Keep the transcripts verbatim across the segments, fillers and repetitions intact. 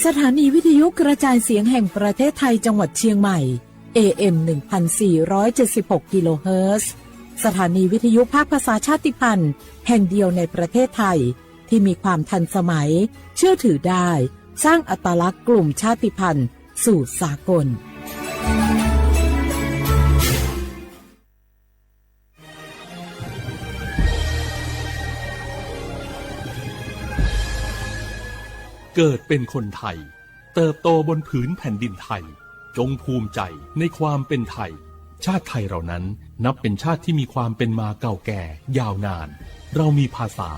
สถานีวิทยุกระจายเสียงแห่งประเทศไทยจังหวัดเชียงใหม่ เอเอ็ม หนึ่งพันสี่ร้อยเจ็ดสิบหก กิโลเฮิรตซ์ สถานีวิทยุภาคภาษาชาติพันธุ์แห่งเดียวในประเทศไทย ที่มีความทันสมัย เชื่อถือได้ สร้างอัตลักษณ์กลุ่มชาติพันธุ์สู่สากล เกิดเป็นคนไทย เติบโตบนผืนแผ่นดินไทย จงภูมิใจในความเป็นไทย ชาติไทยเรานั้นนับเป็นชาติที่มีความเป็นมาเก่าแก่ยาวนาน เรามีภาษา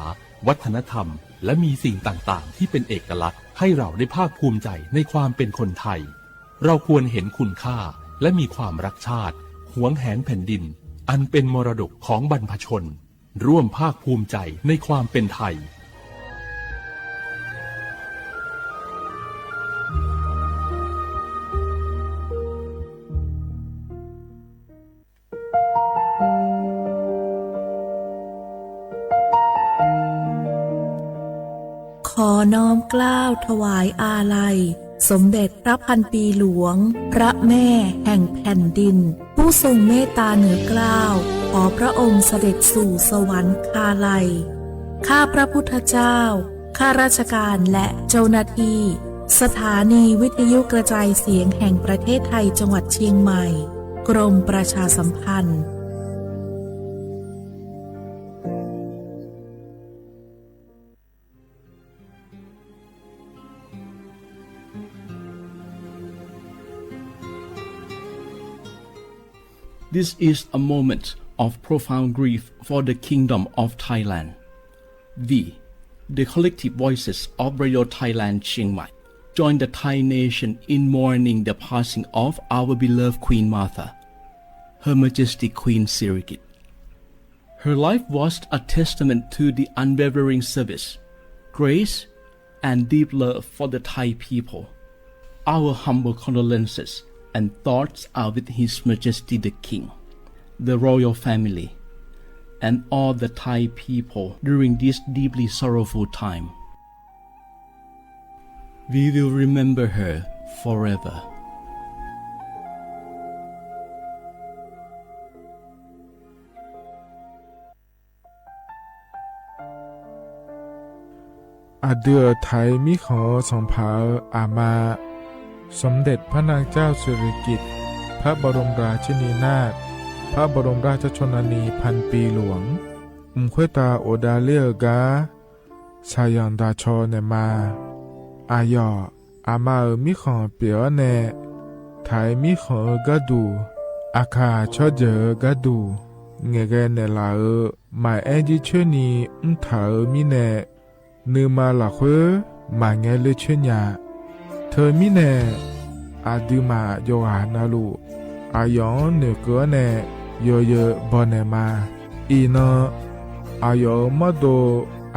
วัฒนธรรม และมีสิ่งต่างๆ ที่เป็นเอกลักษณ์ ให้เราได้ภาคภูมิใจในความเป็นคนไทย เราควรเห็นคุณค่า และมีความรักชาติ หวงแหนแผ่นดิน อันเป็นมรดกของบรรพชน ร่วมภาคภูมิใจในความเป็นไทย ขอน้อมเกล้าถวายอาลัย สมเด็จพระพันปีหลวง พระแม่แห่งแผ่นดิน ผู้ทรงเมตตาเหนือเกล้า ขอพระองค์เสด็จสู่สวรรคาลัย ข้าพระพุทธเจ้า ข้าราชการและเจ้าหน้าที่ สถานีวิทยุกระจายเสียงแห่งประเทศไทยจังหวัดเชียงใหม่ กรมประชาสัมพันธ์ This is a moment of profound grief for the Kingdom of Thailand. We, the collective voices of Radio Thailand Chiang Mai, join the Thai nation in mourning the passing of our beloved Queen Mother, Her Majesty Queen Sirikit. Her life was a testament to the unwavering service, grace, and deep love for the Thai people. Our humble condolences and thoughts are with His Majesty the King, the royal family, and all the Thai people during this deeply sorrowful time. We will remember her forever. Aqdui-euq Taiq mirkhanq-eu sanqpaq-euq aqma, สมเด็จพระนางเจ้าสิริกิติ์ พระบรมราชินีนาถ พระบรมราชชนนีพันปีหลวง mq khoertav ghofdav ler-eu gar shaqzanq daq caw naeqma. Aqyawf aqma-euq mirkhanq pyeuf-awr nae, Taiq mirkhanq-eu gharduq, Aqkaq tsawrjeuq-eu gharduq ngaeqghae naeqlaf-euq maqaer jircoer ni mrtaq-euq mirnae, nuima lafkhoer maqngae ler coer nya. Teumirnae, aqduimaf yawqghaq navluf aqyawf-anr noeqkeuv-awr nae yawzeu baw naeqma. Iqnan, aqyawf-euq mawrdo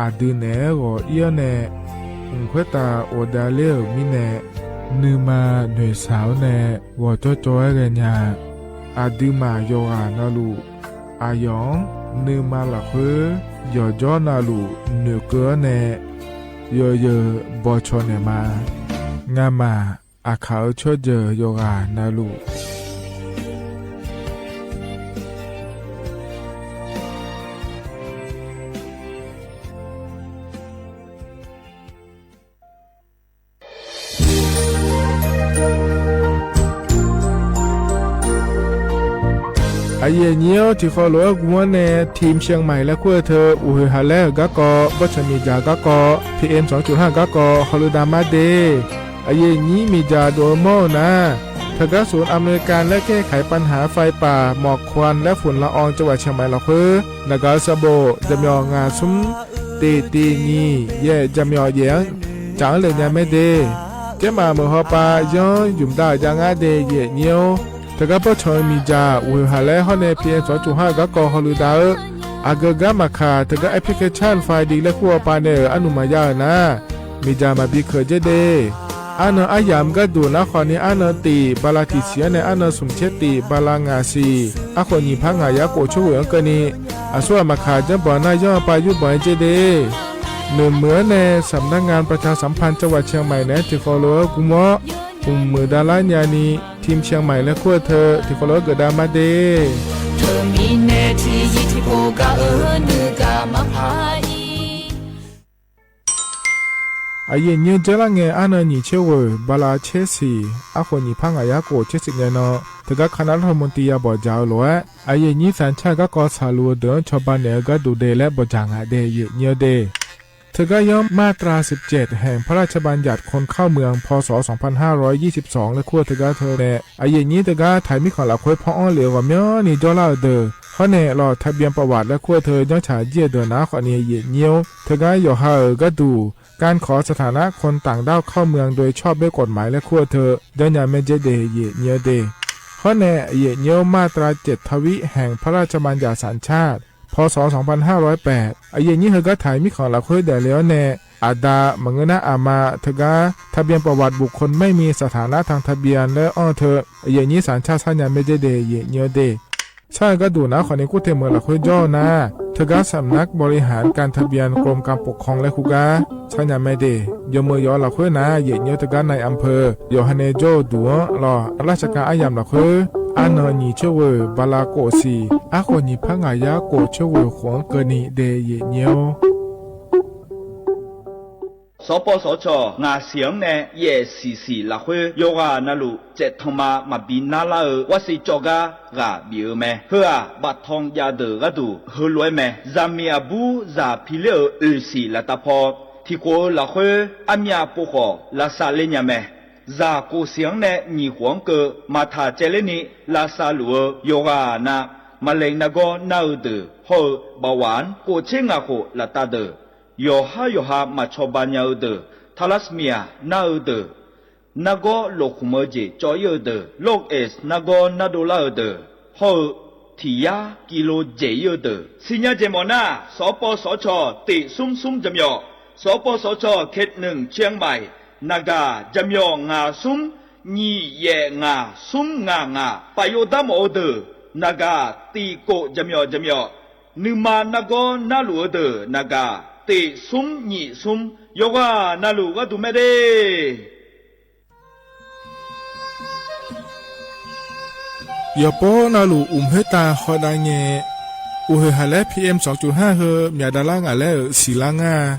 aqdui naeq-aer ghawq ir-awr nae, mq khoertav ghofdav ler-euq mirnae, nuima noeqshaq-awr nae ghawqjawr jawr-aer ghaenya. Aqduimaf yawqghaq navluf, aqyawf-anr nuima lafkhoer yawqjawr navluf noeqkeuv-awr nae, yawzeu bawcaw naeqma. Ngamaf Aqkaq-euq tsawrjeuq yawqghaq navluf. Aqyuif aqnyir-awr, tiqkawv lof-aer gu-anr nae ทีมเชียงใหม่ laer kur-eu teu uqhoeq haq laer-euq garkawv, bawrtsanq miqdzaq garkawv, P M สองจุดห้า garkawv hawludav mar de. Aqyuif aqnyir miqdzaq dov-eu mawr-eu nar, teugar ศูนย์อำนวยการและแก้ไขปัญหาไฟป่า หมอกควันและฝุ่นละออง จังหวัดเชียงใหม่ lafkhoer naqgaq-eu sanqbof jaqmyawf ngaq smr tiq tiq nyiq yaef jaqmyawf yaef-anr caf-anr le nya mae de. Tsermaf meuq hawpav yanr ymq dav-euq jav ngar de. Aqyuif aqnyir-or, teugar bawrtsanq-eu miqdzaq uqhoeq haq laer hawr nae P M สองจุดห้า garkawv hawludav-eu aqgeu gar maqkaq, teugar application file laer kur hawpav nae-euq arnuq maqya-euq nar, miqdzaq maqbi keuq dzer de. Arnan aryamq gharduq nar khawf ni, arnan tiq bala tiq siq-anr nae arnan smq tser tiq bala ngaq siq, arkhof nyiq par ngaq yar khof tsawrghoeq-anr keuvni, aqsur ghaq maqkaq janrbanq nar yanr-eu pav yurbanq-aer dzer de. Noeqmuiq-anr nae สำนักงานประชาสัมพันธ์จังหวัดเชียงใหม่ naeq-aer tiqkhawf lof-aer guvmawr-awr, mqmuiq davlar nyani, ทีมเชียงใหม่ laer kur-eu teu tiqkhawf lof-aer geufdav ma de. Teumirnae tiqyir tiqpov gaq-eu nuigaq maqpar-ir. Aqyuif nyir-eu dzeurlar ngae, arnan nyiq tser ghoeq bala tser siq, arkhof nyiq par ngaq yar khof tser siq ngae nan, teugar คณะรัฐมนตรี ya bawqdzaq-eu lof-aer, aqyuif nyir สัญชาติ garkawv tsaqluf-eu deuq-anr cawba naeq-eu gharduq de laer bawqdzaq ngaq de, aqyuif nyir-eu de. Teugar yanr มาตราสิบเจ็ด แห่งพระราชบัญญัติคนเข้าเมือง พ.ศ. สองพันห้าร้อยยี่สิบสอง laer kur-eu teugar teu nae, aqyuif nyir teugar taiq mirkhanq lafkhoer paw-anr lef-eu ghawqmyanrni jawrlar-eu deuq, hawr nae lawq ทะเบียนประวัติ laer kur-eu teu janrtsaq jir-eu deuq nar khawfni aqyuif nyir-or, teugar yawqha-euq gharduq การขอสถานะคนต่างด้าวเข้าเมืองโดยชอบด้วยกฎหมาย laer kur-eu teu janrnya maerdzer de, aqyuif nyir-eu de. Hawr nae aqyuif nyir-or, มาตราเจ็ดทวี แห่งพระราชบัญญัติสัญชาติ พ.ศ. สองพันห้าร้อยแปด aqyuif nyir heugar taiq mirkhanq lafkhoer daefle-awr nae, aqda maqngeur nar aqma teugar ทะเบียนประวัติบุคคลไม่มีสถานะทางทะเบียน laer anr-eu teu aqyuif nyir สัญชาติ sarnya maerdzer de, aqyuif nyir-eu de. Sar-eu gharduq nar khawfni kur te meuq lafkhoer jawr-eu nar, teugar สำนักบริหารการทะเบียนกรมการปกครอง laer kur gar sarnya mae de. Yawmeuq yawf-eu lafkhoer nar aqyuif nyir-or teugar นายอำเภอ yawqha nae jawr-eu duq-anr lawq, ราชการ aryamq lafkhoer, arnan nyiq tser ghoeq bala khof siq, arkhof nyiq par ngaq yar khof tser ghoeq khof-anr keuvni de, aqyuif nyir-or. สปสช. ngaq siq-anr nae yaef siq siq lafkhoer yawqghaq navluf tsaev tanq ma maqbi narlar-eu วัคซีน cawv gar ghaq bif-eu mae. Heu-aq, baftanq jav deuq gharduq heulof-aer mae. Zaqmiq aqbur zaq pi ler-euq oeq siq laftav paw tiqkhof-eu lafkhoer armyav pov khawf lavsav ler nya mae. Zaq khof siq-anr nae nyiq khof-anr keuv maqtaq caevler ni lavsav luf-eu yawqghaq nav, มะเร็ง nargawr nar-eu deuq hawr-eu เบาหวาน khof tser ngaq khof laftav deuq, yawqhar yawqha maqcawba nya-eu deuq, ทาลัสซีเมีย nar-eu deuq, nargawr lofkhmq-eu jeq cawv-ir-eu deuq, โรคเอดส์ nargawr nardov lar-eu deuq hawr-eu tiq yar กิโล dzaeq-ir-eu deuq siqnya jeq mawf nar, สปสช. tiq smr smr jaqmyawf, สปสช. เขตหนึ่ง เชียงใหม่ naqgaq jaqmyawf ngaq smr nyiq yaef ngaq smr ngaq ngaq, paf yov dar mawf-eu deuq naqgaq tiq kof jaqmyawf jaqmyawf, nuima nargawr narluf-eu deuq naqgaq tiq smr nyiq smr, yawqghaq navluf gharduq mae de. Yawqpov navluf uqmq khoertav hawdav ngae, uqhoeq haq laer P M สองจุดห้า heu myaq davlar ngaq laer-euq siqlar ngar-a.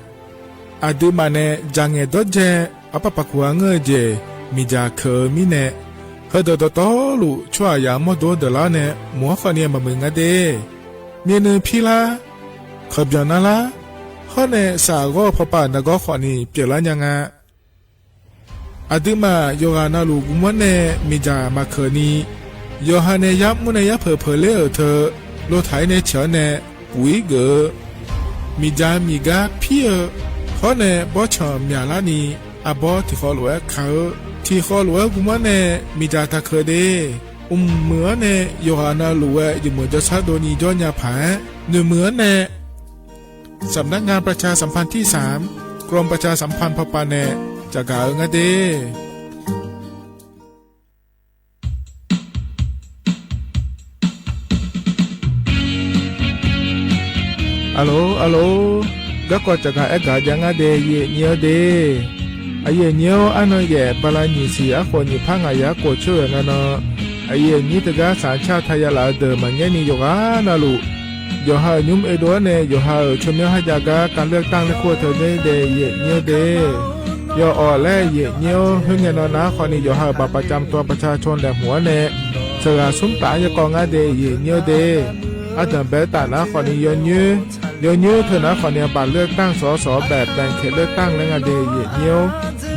Aqduimaf nae dzaq ngaeq dawrdzae arpar paq kuq-a ngeur-eu jeq miqdzaq keuq-eu mirnae, heudeuq dawqtawvluf tsawrhaqzaq mawrdo deuq lar nae mq-anr khawfni maqmuiq nga de. Myavnuiv pirlar, kaqbyanq narlar, hawr nae saf ghawr-eu pawpav nargawr khawfni pyeuflar nya nga. Aqduimaf yawqghaq navluf guvmawr nae miqdzaq maqkeuq ni, yawqha nae yar mr nae yar peuq peuq ler-euq teu, lotaq-ir nae ciq-awr nae puq-ir geuf-eu, miqdzaq miqgar pir-eu, hawr nae bawrtsanq myaqlar ni, arbawr tiqkhawv lof-aer ka-eu, tiqkhawv lof-aer guvmawr nae miqdzaq taqkeuq de. Mqmuiq-anr nae yawqghaq navluf-aer yawmuiq jawrshar dovni jawr nya paq-aer, noeqmuiq-anr nae สำนักงานประชาสัมพันธ์ที่สาม กรมประชาสัมพันธ์ pawpav nae caqgaq-eu ngar de. Aqlof aqlof, garkawv caqgaq aergaq jav ngar de, aqyuif nyir-eu de. Aqyuif nyir-or, arnan yaef bala nyiq siq arkhof nyiq par ngaq yar khof tser-euq nga nan, aqyuif nyir teugar สัญชาติไทย ya laf-eu deuq maqngaer ni yawqghaq navluf, yawqha-euq nymr oedov-awr nae yawqha-euq tsawrmyanr kharjav gar การเลือกตั้ง laer kur-eu teu nar de, aqyuif nyir-eu de. Yawawq laer aqyuif nyir-or, khoerngae nan nar khawfni yawqha-euq บัตรประจำตัวประชาชน laeqhmq-anr nae, saqghaq smr taf-anr yarkawv ngar de, aqyuif nyir-eu de. Ardanq baetaf nar khawfni yawnyoer, yawnyoer teu nar khawfni บัตรเลือกตั้ง ส.ส. แบบแบ่งเขตเลือกตั้ง laer nga de, aqyuif nyir-or.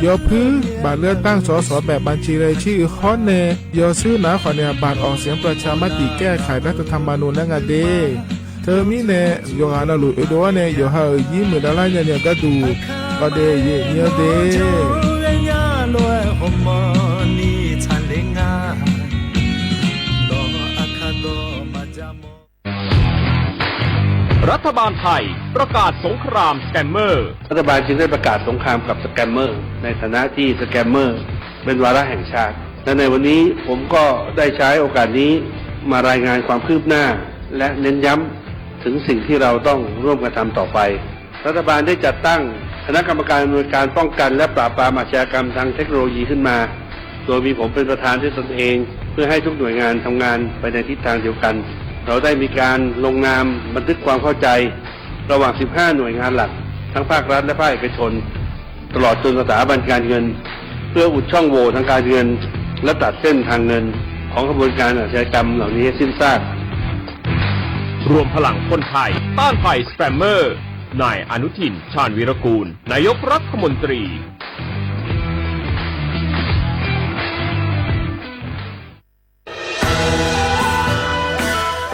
Yawpuir บัตรเลือกตั้ง ส.ส. แบบบัญชีรายชื่อ hawr nae, yawshuir nar khawfni บัตรออกเสียงประชามติแก้ไขรัฐธรรมนูญ laer nga de. Teumirnae, yawqghaq navluf oedov-awr nae yawqha-euq yir muiqdav lar nyani-eu gharduq, kawv de, aqyuif nyir-eu de. รัฐบาลไทยประกาศสงครามสแกมเมอร์ รัฐบาลจึงได้ประกาศสงครามกับสแกมเมอร์ ในฐานะที่สแกมเมอร์เป็นวาระแห่งชาติ และในวันนี้ผมก็ได้ใช้โอกาสนี้มารายงานความคืบหน้า และเน้นย้ำถึงสิ่งที่เราต้องร่วมกันทำต่อไป รัฐบาลได้จัดตั้งคณะกรรมการอำนวยการป้องกันและปราบปรามอาชญากรรมทางเทคโนโลยีขึ้นมา โดยมีผมเป็นประธานด้วยตนเอง เพื่อให้ทุกหน่วยงานทำงานไปในทิศทางเดียวกัน เราได้มีการลงนามบันทึกความเข้าใจระหว่าง สิบห้า หน่วยงานหลัก ทั้งภาครัฐและภาคเอกชน ตลอดจนสถาบันการเงิน เพื่ออุดช่องโหว่ทางการเงิน และตัดเส้นทางเงินของขบวนการอาชญากรรมเหล่านี้ให้สิ้นซาก รวมพลังคนไทยต้านภัยสแปมเมอร์ นายอนุทิน ชาญวีรกูล นายกรัฐมนตรี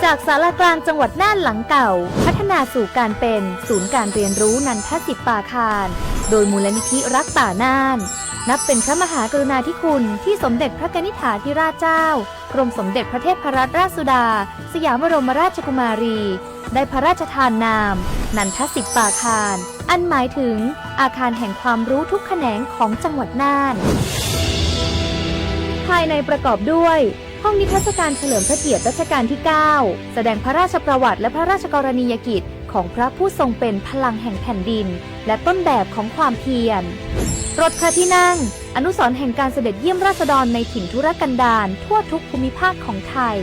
จากศาลากลางจังหวัดน่านหลังเก่า พัฒนาสู่การเป็นศูนย์การเรียนรู้นันทสิทธิ์ปาคาร โดยมูลนิธิรักป่าน่าน นับเป็นพระมหากรุณาธิคุณที่สมเด็จพระกนิษฐาธิราชเจ้า กรมสมเด็จพระเทพรัตนราชสุดา สยามบรมราชกุมารี ได้พระราชทานนาม นันทสิทธิ์ปาคาร อันหมายถึงอาคารแห่งความรู้ทุกแขนงของจังหวัดน่าน ภายในประกอบด้วย ห้องนิทรรศการเฉลิมพระเกียรติรัชกาลที่ เก้า แสดงพระราชประวัติและพระราชกรณียกิจของพระผู้ทรงเป็นพลังแห่งแผ่นดิน และต้นแบบของความเพียร รถพระที่นั่ง อนุสรณ์แห่งการเสด็จเยี่ยมราษฎรในถิ่นทุรกันดารทั่วทุกภูมิภาคของไทย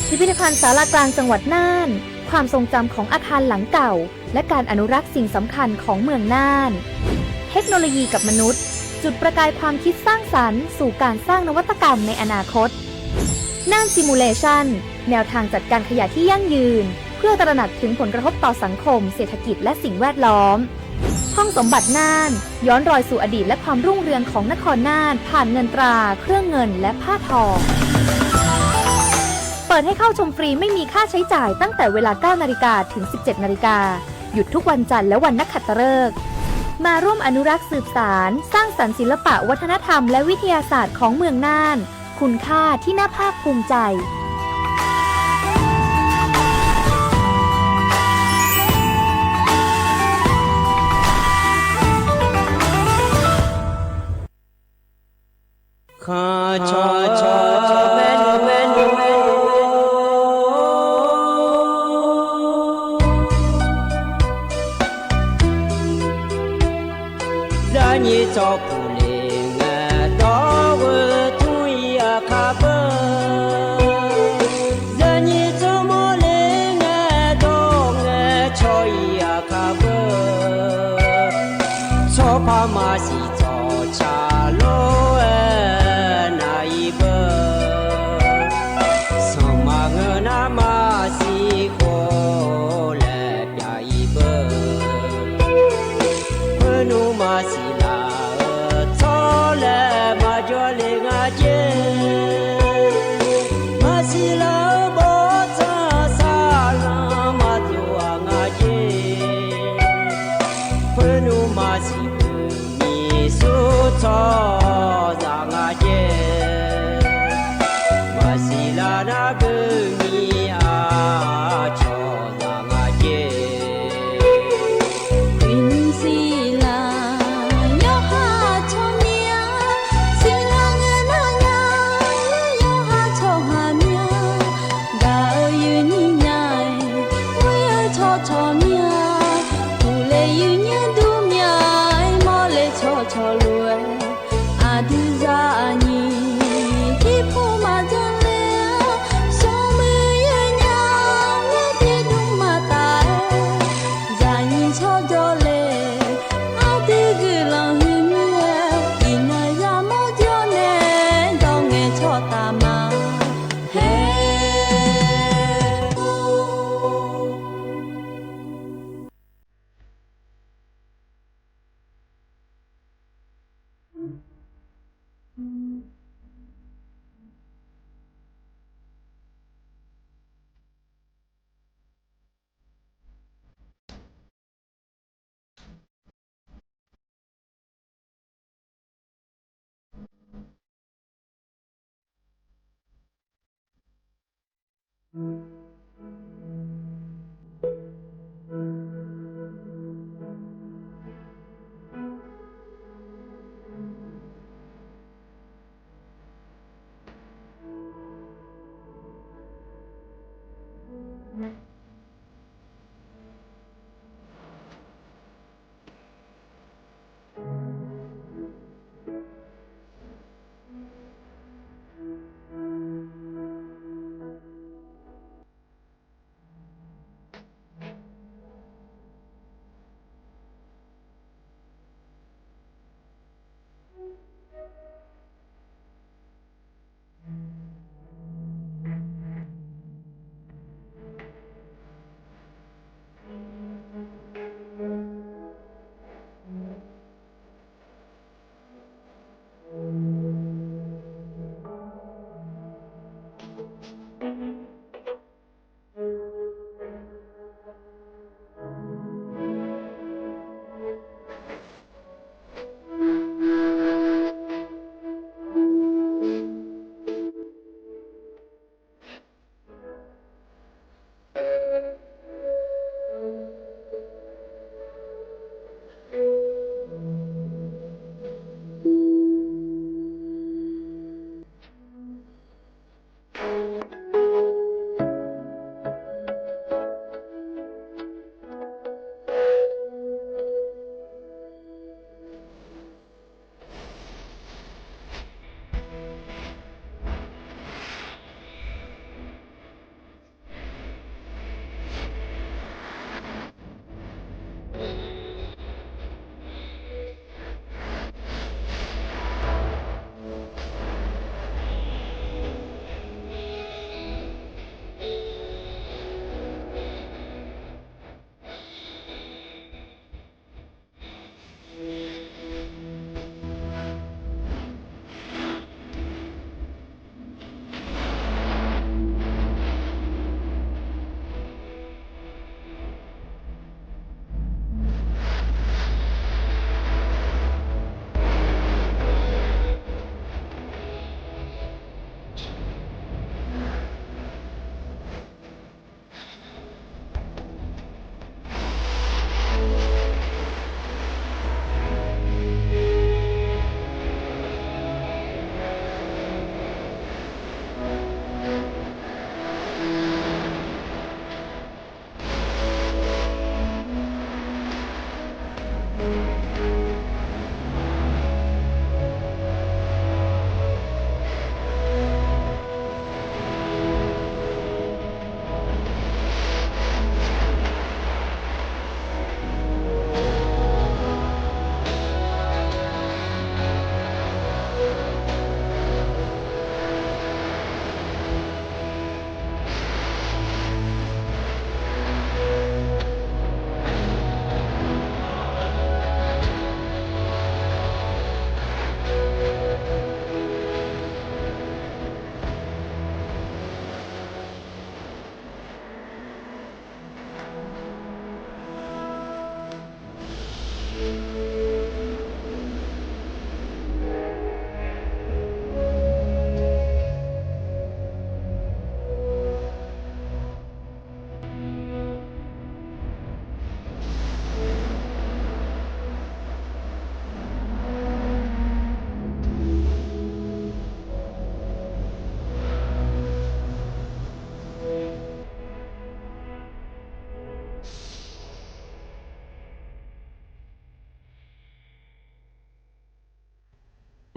พิพิธภัณฑ์ศาลากลางจังหวัดน่าน ความทรงจำของอาคารหลังเก่า และการอนุรักษ์สิ่งสำคัญของเมืองน่าน เทคโนโลยีกับมนุษย์ จุดประกายความคิดสร้างสรรค์สู่การสร้างนวัตกรรมในอนาคต น่าน Simulation แนวทางจัดการขยะที่ยั่งยืน เพื่อตระหนักถึงผลกระทบต่อสังคม เศรษฐกิจ และสิ่งแวดล้อม ห้องสมบัติน่าน ย้อนรอยสู่อดีตและความรุ่งเรืองของนครน่าน ผ่านเงินตรา เครื่องเงิน และผ้าทอ เปิดให้เข้าชมฟรีไม่มีค่าใช้จ่ายตั้งแต่เวลา เก้านาฬิกา ถึง สิบเจ็ดนาฬิกา หยุดทุกวันจันทร์และวันนักขัตฤกษ์ มาร่วมอนุรักษ์สืบสาน สร้างสรรค์ศิลปะวัฒนธรรมและวิทยาศาสตร์ของเมืองน่าน คุณค่าที่น่าภาคภูมิใจ Zaqnyiq tsawrpuq le ngae dawr-eu tmr-ir aqkar beu. Zaqnyiq tsawrmawr le ngae dawr ngae cawq-ir aqkar beu. Tsawrpar maqsiq tsawrca lor-aer nav-ir beu. Sanqma ngeur nar maqsiq khov laer pyav-ir beu. Khoernmr maqsiq laf-eu tsawrlaer maqjawr le nga jer. Maqsiq laf-eu bawrtsanr saqlanr maqdov-aq nga jer. Khoernmr maqsiq beu nyiq sur tsawrhaqzaq nga jer. Maqsiq laf nar beu nyiq aqcawq zaq nga jer. Uiqnymr siqlar yawqha tsawrmyanr, siqlar ngae nar nya, yawqha tsawrhaq myanr. Gaq-eu yuif nyiq nya-aer, ghoer-eu tsawrcawq myanr. Uqle yuif nyanr dur mya-aer, mawrle tsawrcawq lof-aer, aqdui zaq nyiq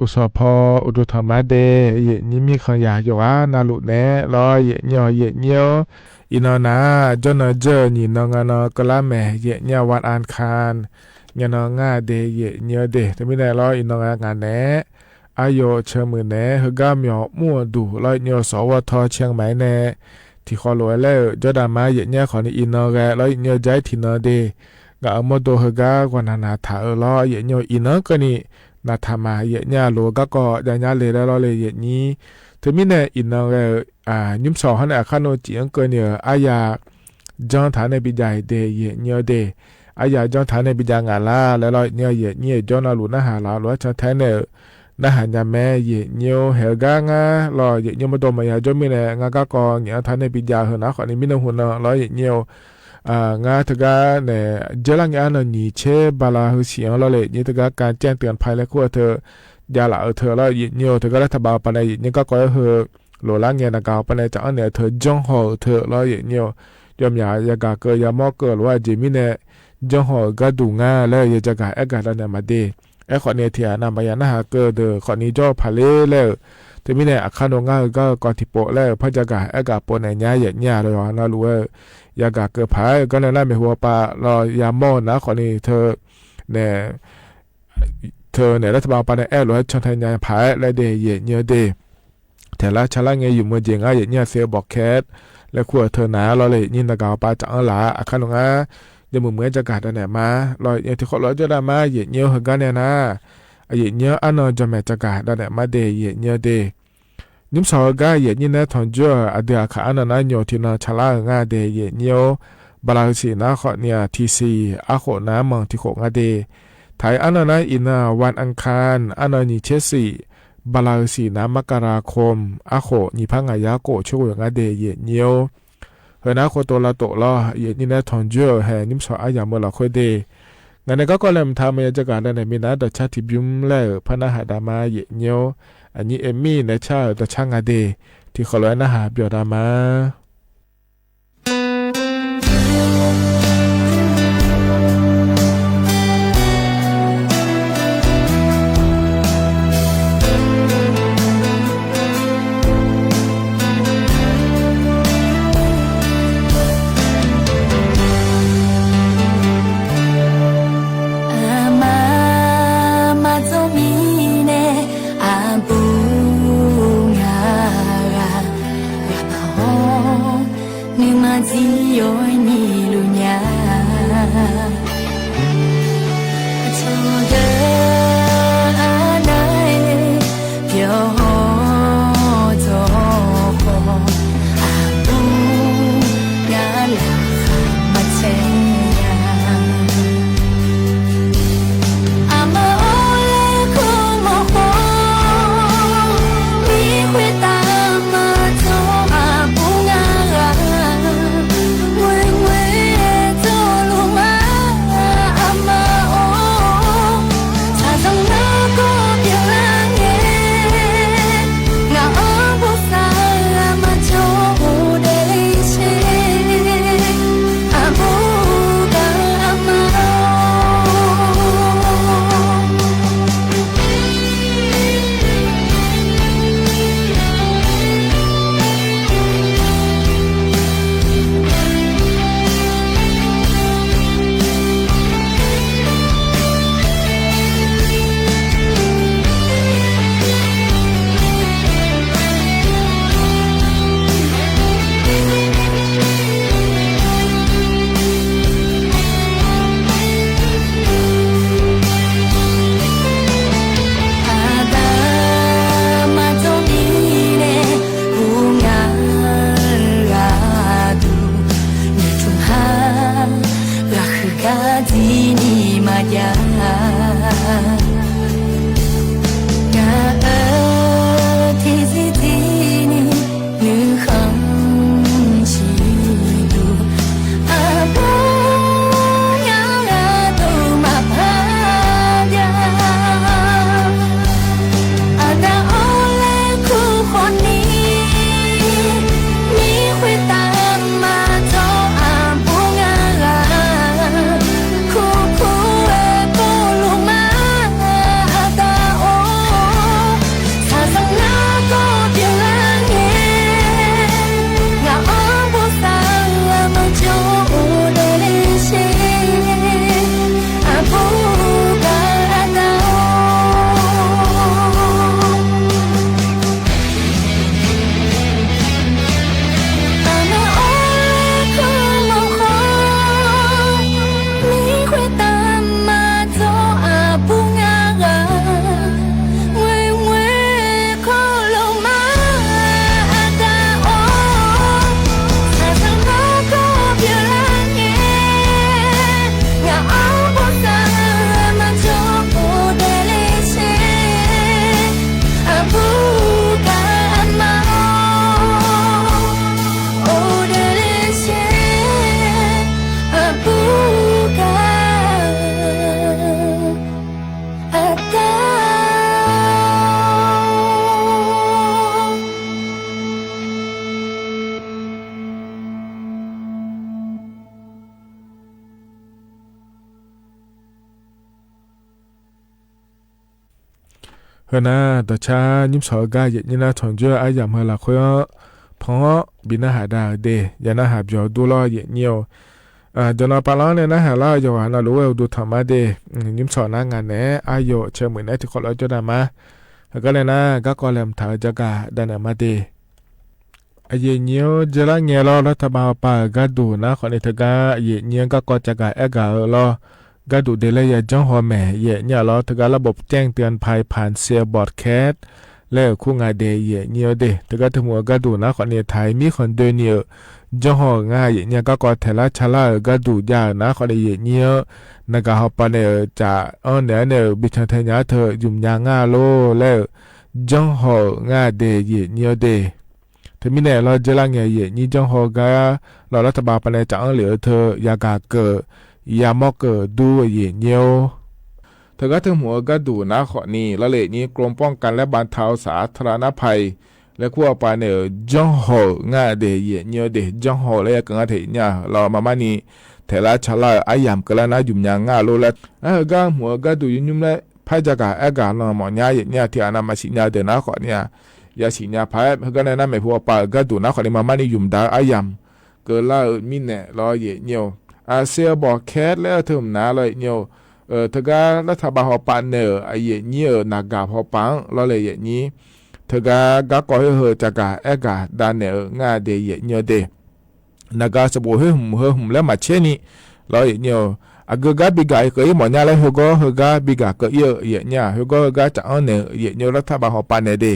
Uqsawq paw uqduq tanqma de, yaeqnyir mirkhanq yaq yawqghaq navluf naeq-aer lawr, yaeqnyir-awq yaeqnyir-or, iqnan nar-aq, jawrnan jawr-eu nyiq nan nga nan keuvlar maeq, yaeqnyir-aq วันอังคาร nya nan ngar de, yaeqnyir-eu de. Teumirnae lawr, iqnan nga ngaq naeq-aer, aqyawf ceuqmuiq naeq-aer heugar myawq mr-euq duq lawr, yaeqnyir-awq sawq-awr tawr cae ma-aer nae, tiqkhawf lof-aer laer-euq jawrdanq ma yaeqnyir-aer khawfni iqnan ghae lawr, yaeqnyir-awq jar-ir tiqnan de. Ngaq-euq mawrdo heugar ghawqnaq naqtaq-euq lawr, yaeqnyir-awq iqnan-anr keuvni naqtaq ma, yaeqnyir-aq lof-eu garkawv jav nyar le laer lawr le yaeqnyir. Teumirnae iqnan ghae-euq nymrshawq hawr nae aqkar navciv-anr keuvni-euq aryaq janr taq-anr nae bijav-iq de, yaeqnyir-eu de. Aryaq janr taq-anr nae bijav ngaq lar laer lawr, yaeqnyir-awq yaeqnyir-euq jawr navluf narhaq laf lof-aer can tae-aer nae-euq narhaq nya mae, yaeqnyir-or. Haeq-eu gar ngar lawr, yaeqnyir mawrdo maqya jawr mirnae ngar garkawv ngaeq-anr taq-anr nae bijav heu nar khawfni mirnan huq nan lawr, yaeqnyir-or. Ngar teugar nae dzeurlar ngae arnan nyiq tser bala heu siq-anr lawr le, yaeqnyir teugar การแจ้งเตือนภัย laer kur-eu teu javlaf-eu teu lawr, yaeqnyir-or. Teugar laer taqbav-eu pawnae yaeqnyir garkawv-aer heu lof lar ngae naqgaq-eu pawnae caf-anr naeq-eu teu janrhaw-euq teu lawr, yaeqnyir-or. Yawmyaq yagaq keuv yamawr keuv lof-aer aqjeq mirnae janrhaw-euq gharduq ngar laer-eu yajagaq aergaq davnaeq maqde. Aerkhawfni tiq ghaq navmaqya narhaq keuv deuq khawfni jawr-eu paq ler laer-euq. Teumirnae aqkar nov ngar-eu gar-eu kawv tiqpov laer-euq par jagaq aergaq pov naeq nya yaeqnyir-aq lof-aer navluf-aer-euq yagaq keuv paq-aer-eu gar nae lar maeqhu-awr pav lawr yamawr-eu nar khawfni teu nae teu naeq laer taqbav-eu pawnae aer-eu lof-aer can tae nya paq-aer laer de, yaeqnyir-eu de. Taeqlar calar ngae yumq-eu jeq ngar yaeqnyir-aq se-eu bawqkaer laer kur-eu teu naq-a lawr le, yaeqnyir naqgaq-awr pav caf-anr laf-a. Aqkar nov ngar yawmuiq muiq-aer jagaq davnaeq ma lawr, yaeqnyir tiqkhawf lof-aer jawrdav ma yaeqnyir-or, heugar nae nar yaeqnyir-anr arnan jawqmaeq jagaq davnaeq ma de, yaeqnyir-eu de. Nymrshawq-eu gar yaeqnyir nae tanqjoer-euq aqdui aqkaq arnan nar nyoq tiqnan calar-euq ngar de, yaeqnyir-or. Bala heu siq nar khawfni-aq tiqsiq arkhof nav-anr manq tiqkhof nga de. Taq-iq arnan nar iqnan-aq วันอังคาร arnan nyiq tser siq, bala heu siq nar มกราคม arkhof nyiq par ngaq yar khof coer ghoeq nga de, yaeqnyir-or. Heu nar khov tov lavtof lawr, yaeqnyir nae tanqjoer-euq haeq nymrshawq aryamq-eu lafkhoer de. Ngaq nae garkawv laeqhmq taq maqya jagaq davnaeq minav dawqcar tiqbymr laer-euq par narhaq dav ma yaeqnyir-or. Aqnyir Aqmir nae car-euq dawqcar nga de. Tiqkhawf lof-aer narhaq byawq dav ma. Aqma maqdzawr mirnae aqbur ngaq ghaq ghaq paq-awr nuima dzir yawr nyiq luf nya. Aqcawq deuq arnav-aer pyawr hawr dawq khawf, aqbur ngaq lafkhoer maqtser nya. Aqma-or, laer kur mawf khawf, mir khoertav maqdzawr aqbur ngaq ghaq, ngoer ngoer dawrluf ma, aqma-or. Shaqzanq nargawr pyeuflar ngae, ngaq-anr bosav-eu aqma jawr-eu daefle sher, aqbur gaq aqma-or. Aqda maqdzawr mirnae, ur ngaq-eu ghaq duq noeqtmq har, ghaqhuiq gar dzirni maqjav. Heunar dawqcar nymrsawq-eu gar yaeqnyir nar tsanqjoer-eu aryamq heu lafkhoer-anr pan-awr bi narhaq da-euq de, ya narhaq byawq dur lawr yaeqnyir-eu. Jawqnan pavlanr nae narhaq lar-eu yawqghaq navluf-aer uqduq tanq ma de. Nymrsawq nar ngaq naeq-aer aryawf cae muiq naeq-aer tiqkawv lof-aer jawrda ma. Heugar nae nar garkawv laeqhmq taq-eu jagaq davnaeq ma de. Aqyuif aqnyir-anr dzeurlar ngae lawr, lartaqbav hawpav-euq gharduq nar khawfni teugar aqyuif aqnyir-anr garkawv cavgaq aergaq-eu lawr, gharduq de laer ya janrhaw maeq yaeqnyir-a lawr, teugar larbawq แจ้งเตือนภัย ผ่าน Seal Broadcast laer-euq kur nga de yaeqnyir-eu de. Teugar teumq-eu gharduq nar khawfni taq-iq mirkhanq doeni-euq janrhaw-euq nga yaeqnyir-a, garkawv taeqlar calar-euq gharduq jav-euq nar khawfni yaeqnyir-anr naqgaq hawpav naeq-euq caf-anr naeq-aer nae-euq bican tae nya-ar teu ymq nya nga lor laer-euq janrhaw-euq nga de yaeqnyir-eu de. Teumirnae lawr dzeurlar ngae yaeqnyir janrhaw-eu gar lawr, lartaqbav hawpav nae caf-anr lef-eu teu yagaq keuv yamawr keuv dur-eu yaeqnyir-or. Teugar teumq-eu gharduq nar khawfni lawr le yaeqnyir กรมป้องกันและบรรเทาสาธารณภัย laer kur hawpav naeq-euq janrhaw-euq nga de yaeqnyir-eu de, janrhaw laer ya keuv nga te yaeqnyir-a lawr, marmarni taeqlar calar-euq aryamq keuvlar nar ymq nya nga lor laer, nar heugar hmq-eu gharduq yawnyir laer par jagaq aergaq lan mawfnya yaeqnyir-a, tiqghaq nav maqsiq nya-eu deuq nar khawfni-a yasiq nya paq-aer, heugar nae nar maeqhu hawpav-euq gharduq nar khawfni marmarni ymq daq-eu aryamq keuvlar-eu mirnae lawr yaeqnyir-or. Seal Broadcast laer-eu teumq nar lawr yaeqnyir-or. Teugar lartaqbav hawpav naeq-euq aqyuif aqnyir-euq naqgaq hawpav-anr lawr le yaeqnyir, teugar garkawv khoer heu cavgaq aergaq davnaeq-euq nga de yaeqnyir-eu de. Naqgaq sanqbof khoer hmq heu hmq laer maqtser ni lawr yaeqnyir-or. Aqgeu gar bigaq-ir keuv-ir mawfnya laer heugar heugar bigaq keuv-ir-eu yaeqnyir-a, heugar heugar caf-anr naeq-eu yaeqnyir-or, lartaqbav hawpav naeq de.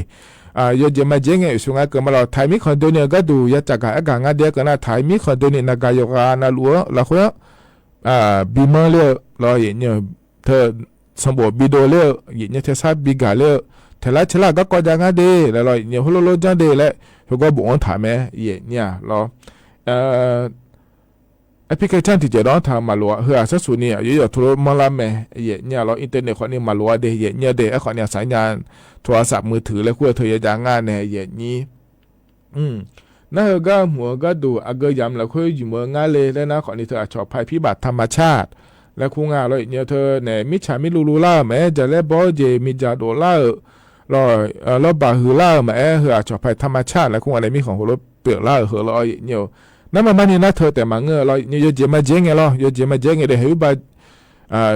Yawjeq maqjaer ngae oeqsur nga keuv ma lawr, taq-iq mirkhanq doeni-euq gharduq ya cavgaq aergaq nga de-aer keuv nar, taq-iq mirkhanq doeni naqgaq yawqghaq navluf-anr lafkhoer-anr bimanr ler-eu lawr yaeqnyir-eu, teu sanqbof bidov ler-eu yaeqnyir, taesar bigaq ler-eu, taeqlar caelar garkawv jav nga de laer lawr yaeqnyir, heulof lof janr de laer heugar bof-anr taq mae yaeqnyir-a lawr. Application tiqjeq dawv-anr taq-eu maqloq-a, heu-aq sarsuq ni aqyawf yawf teulof manrlar mae yaeqnyir-a lawr, internet khawfni maqloq-a de yaeqnyir-eu de. Aerkhawfni aqsaq nya โทรศัพท์มือถือ laer kur-eu teu ya jav nga nae yaeqnyir Nar heugar hmq-eu gharduq aqgeu yamq lafkhoer ymq-eu ngar le laer nar khawfni teu aqcawq ภัยพิบัติธรรมชาติ laer kur nga lawr yaeqnyir-eu, teu naeq mirtsaq mirluv luv lar-euq maqaer, jaqlaer bawr jeq miqdzaq dof lar-euq lawr, lawrbaq huiq lar-euq maqaer, heu aqcawq ภัยธรรมชาติ laer kur nga nae mirkhanq heulof pyeuflar-euq heu lawr yaeqnyir-eu. Nar marmarni nar teu taef maqngeur-eu lawr yaeqnyir, yawjeq maqjaer ngae lawr, yawjeq maqjaer ngae de,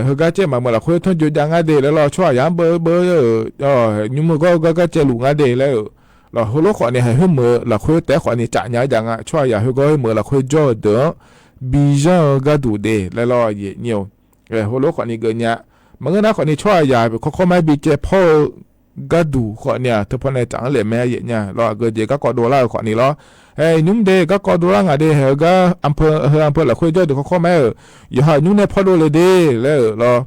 heugar caev maqmeuq lafkhoer tanrjoe jav ngar de laer lawr, tsawrhaqzaq-anr beu beu-euq nymr-eu gawr-eu gar gar caevluf ngar de laer-euq lawr, heulof khawfni haiq khoermeuq-eu lafkhoer taef-aer khawfni caf nya-eu jav nga, tsawrhaqzaq khoergawr khoermeuq-eu lafkhoer jawr-eu deuq-anr bi zanr-eu gharduq de laer lawr yaeqnyir-eu. Heulof khawfni geuf nya. Maqngeur nar khawfni tsawrhaqzaq kawrkawr ma-aer bi caev pawr-eu gharduq khawfni-aq, teupaw nae caf-anr lef mae yaeqnyir-a lawr, aqgeu jeq garkawv dovlar-euq khawfni lawr. Hae nymr de garkawv dovlar ngaq de, haeq-eu gar anpeu heu anpeu lafkhoer jawr deuq kawrkawr ma-aer-euq, yawqha nymr nae pawr dov le de laer-euq lawr.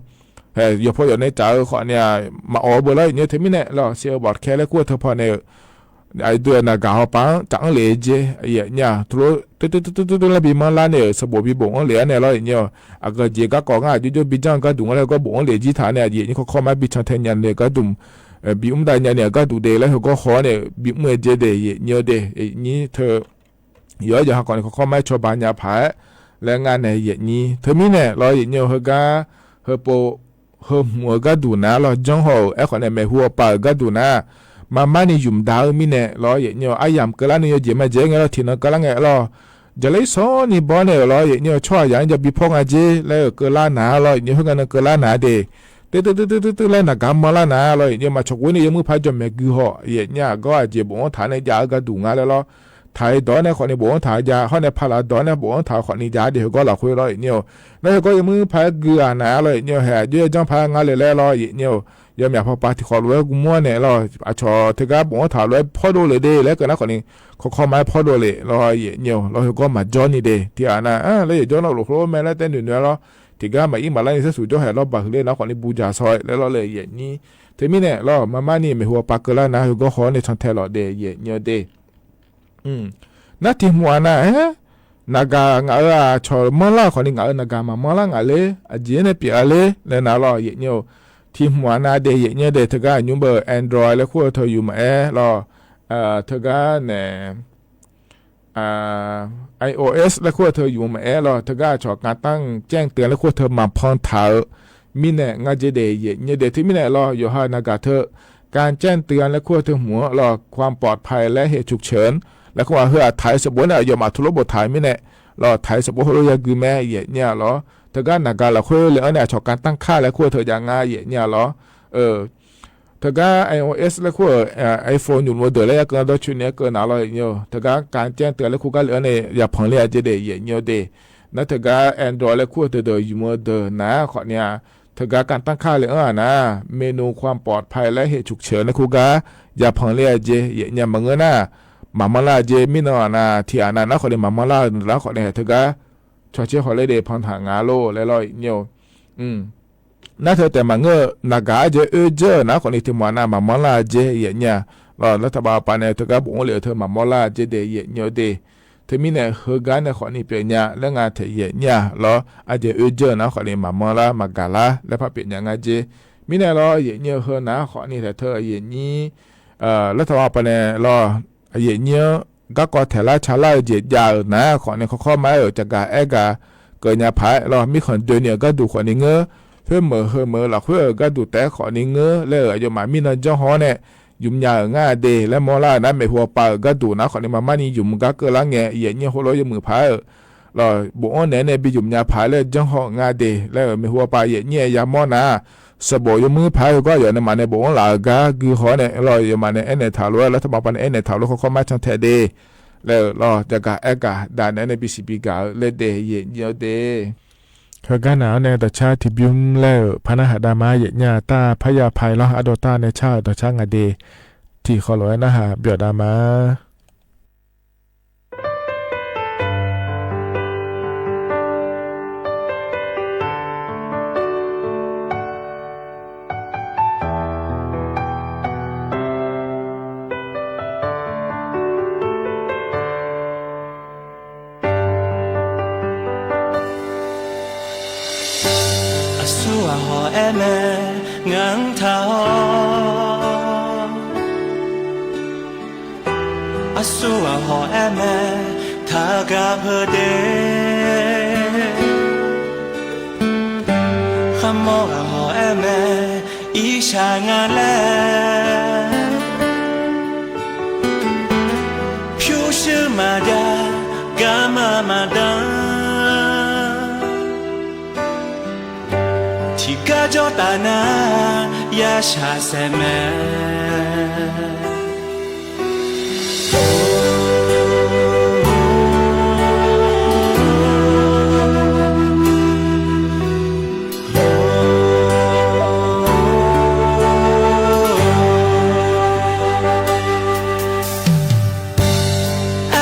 Hae yawqpaw yawq nae caf-eu khawfni-aq maqawq-eu beu lawr yaeqnyir-eu, teumirnae lawr เชียร์บอร์ดแคสต์ laer kur-eu teu paw nae-euq, aqdui-euq naqgaq hawpav-anr caf-anr lef-eu jeq yaeqnyir-a, teulof teuv teuv teuv teuv laer bi manrlar nae-euq sanqbof bi bof-anr lef-ar nae lawr yaeqnyir-eu, aqgeu jeq garkawv ngar aqjox jox bi janr-eu gharduq ngar laer heugar bof-anr lef jir taq nae aqjeq yaeqnyir kawrkawr ma-aer bi can tae nya nae gharduq bi mr dav nya nae-euq gharduq de laer heugar haw-awr nae-euq bi mr-eu jeq de yaeqnyir-eu de yaeqnyir teu yawqha yawqha khawfni kawrkawr ma-aer cawba nya paq-aer laer ngar nae yaeqnyir. Teumirnae lawr yaeqnyir-eu, heugar heupov heu hmq-eu gharduq nar lawr, janrhaw-euq aerkhawf nae maeqhu hawpav-euq gharduq nar, maqmar ni ymq daq-eu mirnae lawr yaeqnyir-eu, aryamq keuvlar ni yawjeq maqjeq ngae lawr, tiqnan keuvlar ngae lawr, jaqler sawr ni bawr nae-euq lawr yaeqnyir-eu, tsawrhaqzaq-anr jav bi pawr nga jer laer-euq keuvlar nar lawr yaeqnyir-eu, khoergar nan keuvlar nar de. Teuv teuv teuv teuv teuv laer naqgaq manrlar nar lawr yaeqnyir-eu, maqcawq ghof ni yawmuir paq-aer jawq maeq gui haw yaeqnyir-aq, gawr aqjeq bofanr taq nae jav-eu gharduq nga laer lawr. Taq-eu dawq-anr nae khawfni bofanr taq-eu ja, hawr nae paq laf dawq-anr nae bofanr taq-eu khawfni ja de heugar lafkhoer lawr yaeqnyir-eu. Nar heugar yawmuir paq-aer gui-aq nar lawr yaeqnyir-eu, haeq aqjox-aer janr paq-aer ngar le laer lawr yaeqnyir-eu. Yawmyaq pawpav tiqkhawf lof-aer guvmawr nae lawr, aqcawq teugar bofanr taq lof-aer pawr dov le de laer keuv nar khawfni, kawrkawr ma-aer pawr dov le lawr yaeqnyir-eu, lawr heugar maqjawr ni de tiqghaq nar laer yaeqjawr nar lofkhof lor mae laer tae noeq noeq-a lawr. Tiqgar maqir maqlar ni sarsuq jawr haeq lawrbaq huiq ler nar khawfni bu jaq saw-aer laer lawr le yaeqnyir. Teumirnae lawr, maqmar ni maeqhu hawpav keuvlar nar heugar haw-awr nae can tae lawq de yaeqnyir-eu de. Nar tiq hmq-aq nar-aer, naqgaq ngaq-euq aqcawq manrlar-euq khawfni ngaq-euq naqgaq maqmanrlar ngaq ler, aqjeq-aer nae pyeuf-a ler laer nar lawr yaeqnyir-eu. Tiq hmq-aq nar de yaeqnyir de, teugar aqnymr beu Android laer kur-eu teu yuf maqaer lawr, teugar nae iOS laer kur-eu teu yuf maqaer lawr, teugar aqcawq การตั้งแจ้งเตือน laer kur-eu teu maqpan taq-eu mirnae ngar jer de yaeqnyir de. Teumirnae lawr, yawqha naqgaq teu การแจ้งเตือน laer kur-eu teu hmq-anr lawq, ความปลอดภัยและเหตุฉุกเฉิน laer kur-aq, heu-aq taq-eu sanqbof nae aqyawfmaf tuvlof boftaq-euq mirnae, lawq, taq-eu sanqbof heulof yagui mae, yaef nyir-a lawq. Teugar naqgaq lafkhoer le-anr nae aqcawq การตั้งค่า laer kur-eu teu jav nga, yaef nyir-a lawq. Teugar iOS laer kur-euq iPhone nymq-eu deuq laer yarkeuv dawrcoeni-aer keuv naq lawr, yaef nyir-a. Teugar การแจ้งเตือน laer kur gar le-anr nae yapanq ler-a jeq de, yaef nyir-eu de. Nar teugar Android laer kur-eu teudeuq nymq-eu deuq naq-aq khawfni-aq, teugar การตั้งค่า le-anr-aq nar, เมนูความปลอดภัยและเหตุฉุกเฉิน laer kur gar yapanq ler-a jeq, yaef nyir-a. Maqngeur nar, maqmanr lar-a jeq. Mirnan-aq nar, tiqghaq nav nar khawfni maqmanr lar-eu nar khawfni-aq, teugar cawqcer hawq ler de panq taq nga lor laer lawr, yaef nyir-a. Nar teu taef maqngeur-eu naqgaq-aer jeq oerdzeur-euq nar khawfni tiq mawf nav maqmanr lar-a jeq, yaef nyir-a. Lawq, lar taqbaf paf nae teugar bofanr lef-eu teu maqmanr lar-a jeq de, yaef nyir-eu de. Teumirnae heugar nae khawfni pyeuf nya laer nga taef, yaef nyir-a lawr. Aqjeq oerdzeur-eu nar khawfni maqmanr lar maqgaq lar laer par pyeuf nya nga jeq. Mirnae lawr, yaef nyir-eu heu nar khawfni taef teu yaef nyir, lar taqbaf paf nae lawr, yaef nyir-anr garkawv taeqlar calar-eu jeq jav-euq nar khawfni kawrkawr ma-aer-euq caqgaq aer gaq keuvnya paq-aer lawr, mirkhanq doeni-euq gharduq khawfni ngeur, khoermeuq heumeuq-eu lafkhoer-euq gharduq taef-aer khawfni ngeur laer-euq aqyawfmaf mirnan janrhaw-awr nae ymq nya-euq ngar de laer mawrlar-euq nar, maeqhu-aq pav-euq gharduq nar khawfni maqmar ni ymq gar keuvlar ngae, yaef nyir heulof yawmuiq paq-aer-euq lawq, bofanr naeq-aer nae bi ymq nya paq-aer laer janrhaw-euq ngar de laer-euq maeqhu-aq pav yaef nyir-aer yamawr nar, sanqbof yawmuiq paq-aer heugar aqyawf nae maqnae bofanr laf-euq gar guihaw-awr nae lawq, yawfmaf nae aernaeq taq lof-aer, lar taqbaf paf nae aernaeq taq lof kawrkawr ma can tae de laer-euq lawq, caqgaq aer gaq daq naeq-aer nae bisiq bi gaq-eu laer de, yaef nyir-eu de. Heugar naq-anr nae dawqcar tiqbymr laer-euq par narhaq dav ma, yaef nyir-a. Tar parya paq-aer lawr, ardov tar nae car-euq dawqcar nga de. Tiqkhawf lof-aer narhaq byawf dav ma. Aqsur ghaq hawq-aer mae, ngaq-anr taq-awr. Aqsur ghaq hawq-aer mae, taqgaq peuq de. Kharmawr ghaq hawq-aer mae, irshaq nga laer. Pyurshuir maqjav, garma maqdan. Tiqgar jawr taf nar, yashaq saef mae.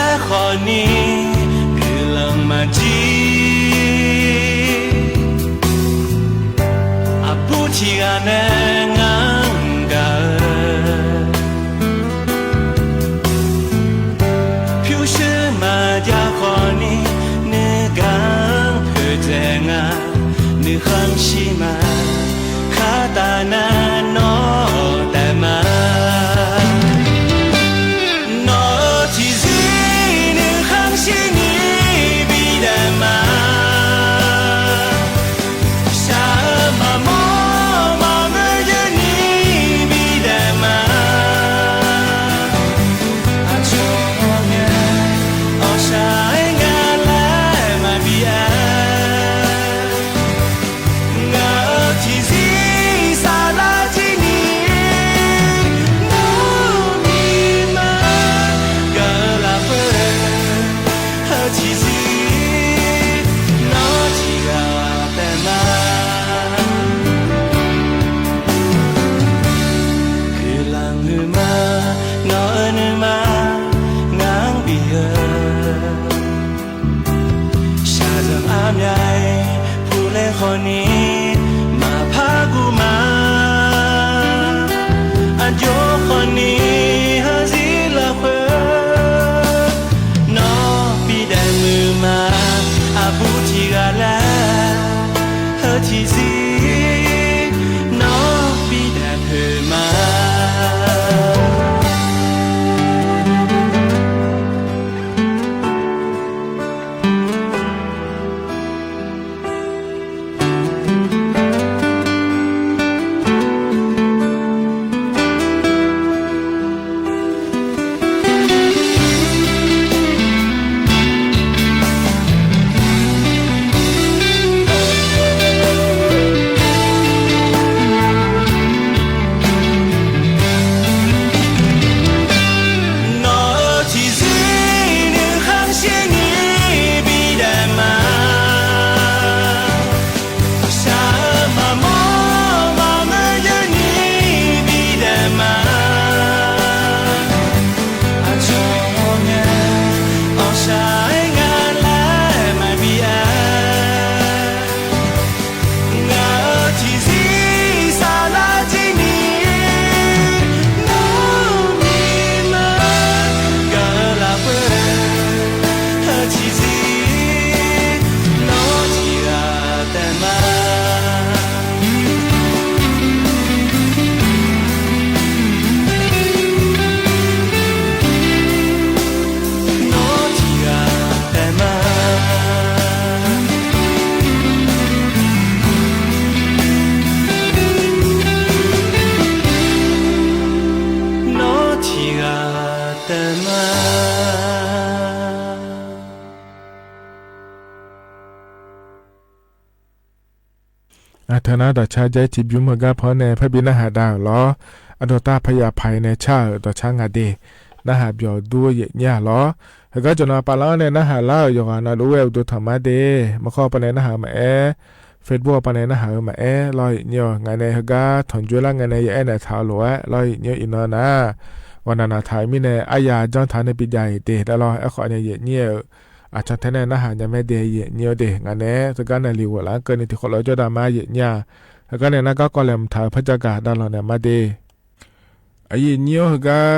Aerkhawf ni guiqlanq maqjir. Aqbur tiq ghaq nae ngar-anr gaq-eu, pyurshuir maqjav khawf ni nuigaq-anr poeqdzaeq nga. Nuikhanr shir ma, khartaf nar nawr taef ma. Nawq-euq tiqzir nuikhanr shir ni bidaef ma. Shaq-eu maqmawr maqngeur yeur ni bidaef ma. Aqcawq-anr nae awqshaq-aer nga laer maqbi aer. Ngaq-euq Teunar dawqcar jair tiqbymr heugar paw-anr nae parbi narhaq dav-euq lawr. Aqdawqtav paqyaf paq-iq nae car-euq dawqcar nga de. Narhaq byawq dur-eu yaeqnyir-aq lawr. Heugar jawqnan pavlar-anr nae narhaq lar-euq yawqghaq navluf-aer uqduq tanq mar de. Maqkawr pavnae narhaq-eu maqaer, Facebook pavnae narhaq-eu maqaer lawr yaeqnyir-awq. Ngaq nae heugar tanqjoer lar ngae nae ya aer naeq taq-eu lof-aer lawr yaeqnyir-awq. Iqnan nar, ghawqnaq naqtaq-eu mirnae arya janr taq nae bijav-iq de laer lawr. Aerkhawf nae yaeqnyir-euq aqcawq tae nae narhaq nya mae de yaeqnyir-awr de. Ngaq nae-aer teugar naqliq ghoflaf-anr keuvni tiqkhawf lawr jawrdav ma yaeqnyir-aq. Heugar nae nar garkawv laeqhmq taq-eu parjagaq davlanq naeq ma de. Aqyuif nyir-awr heugar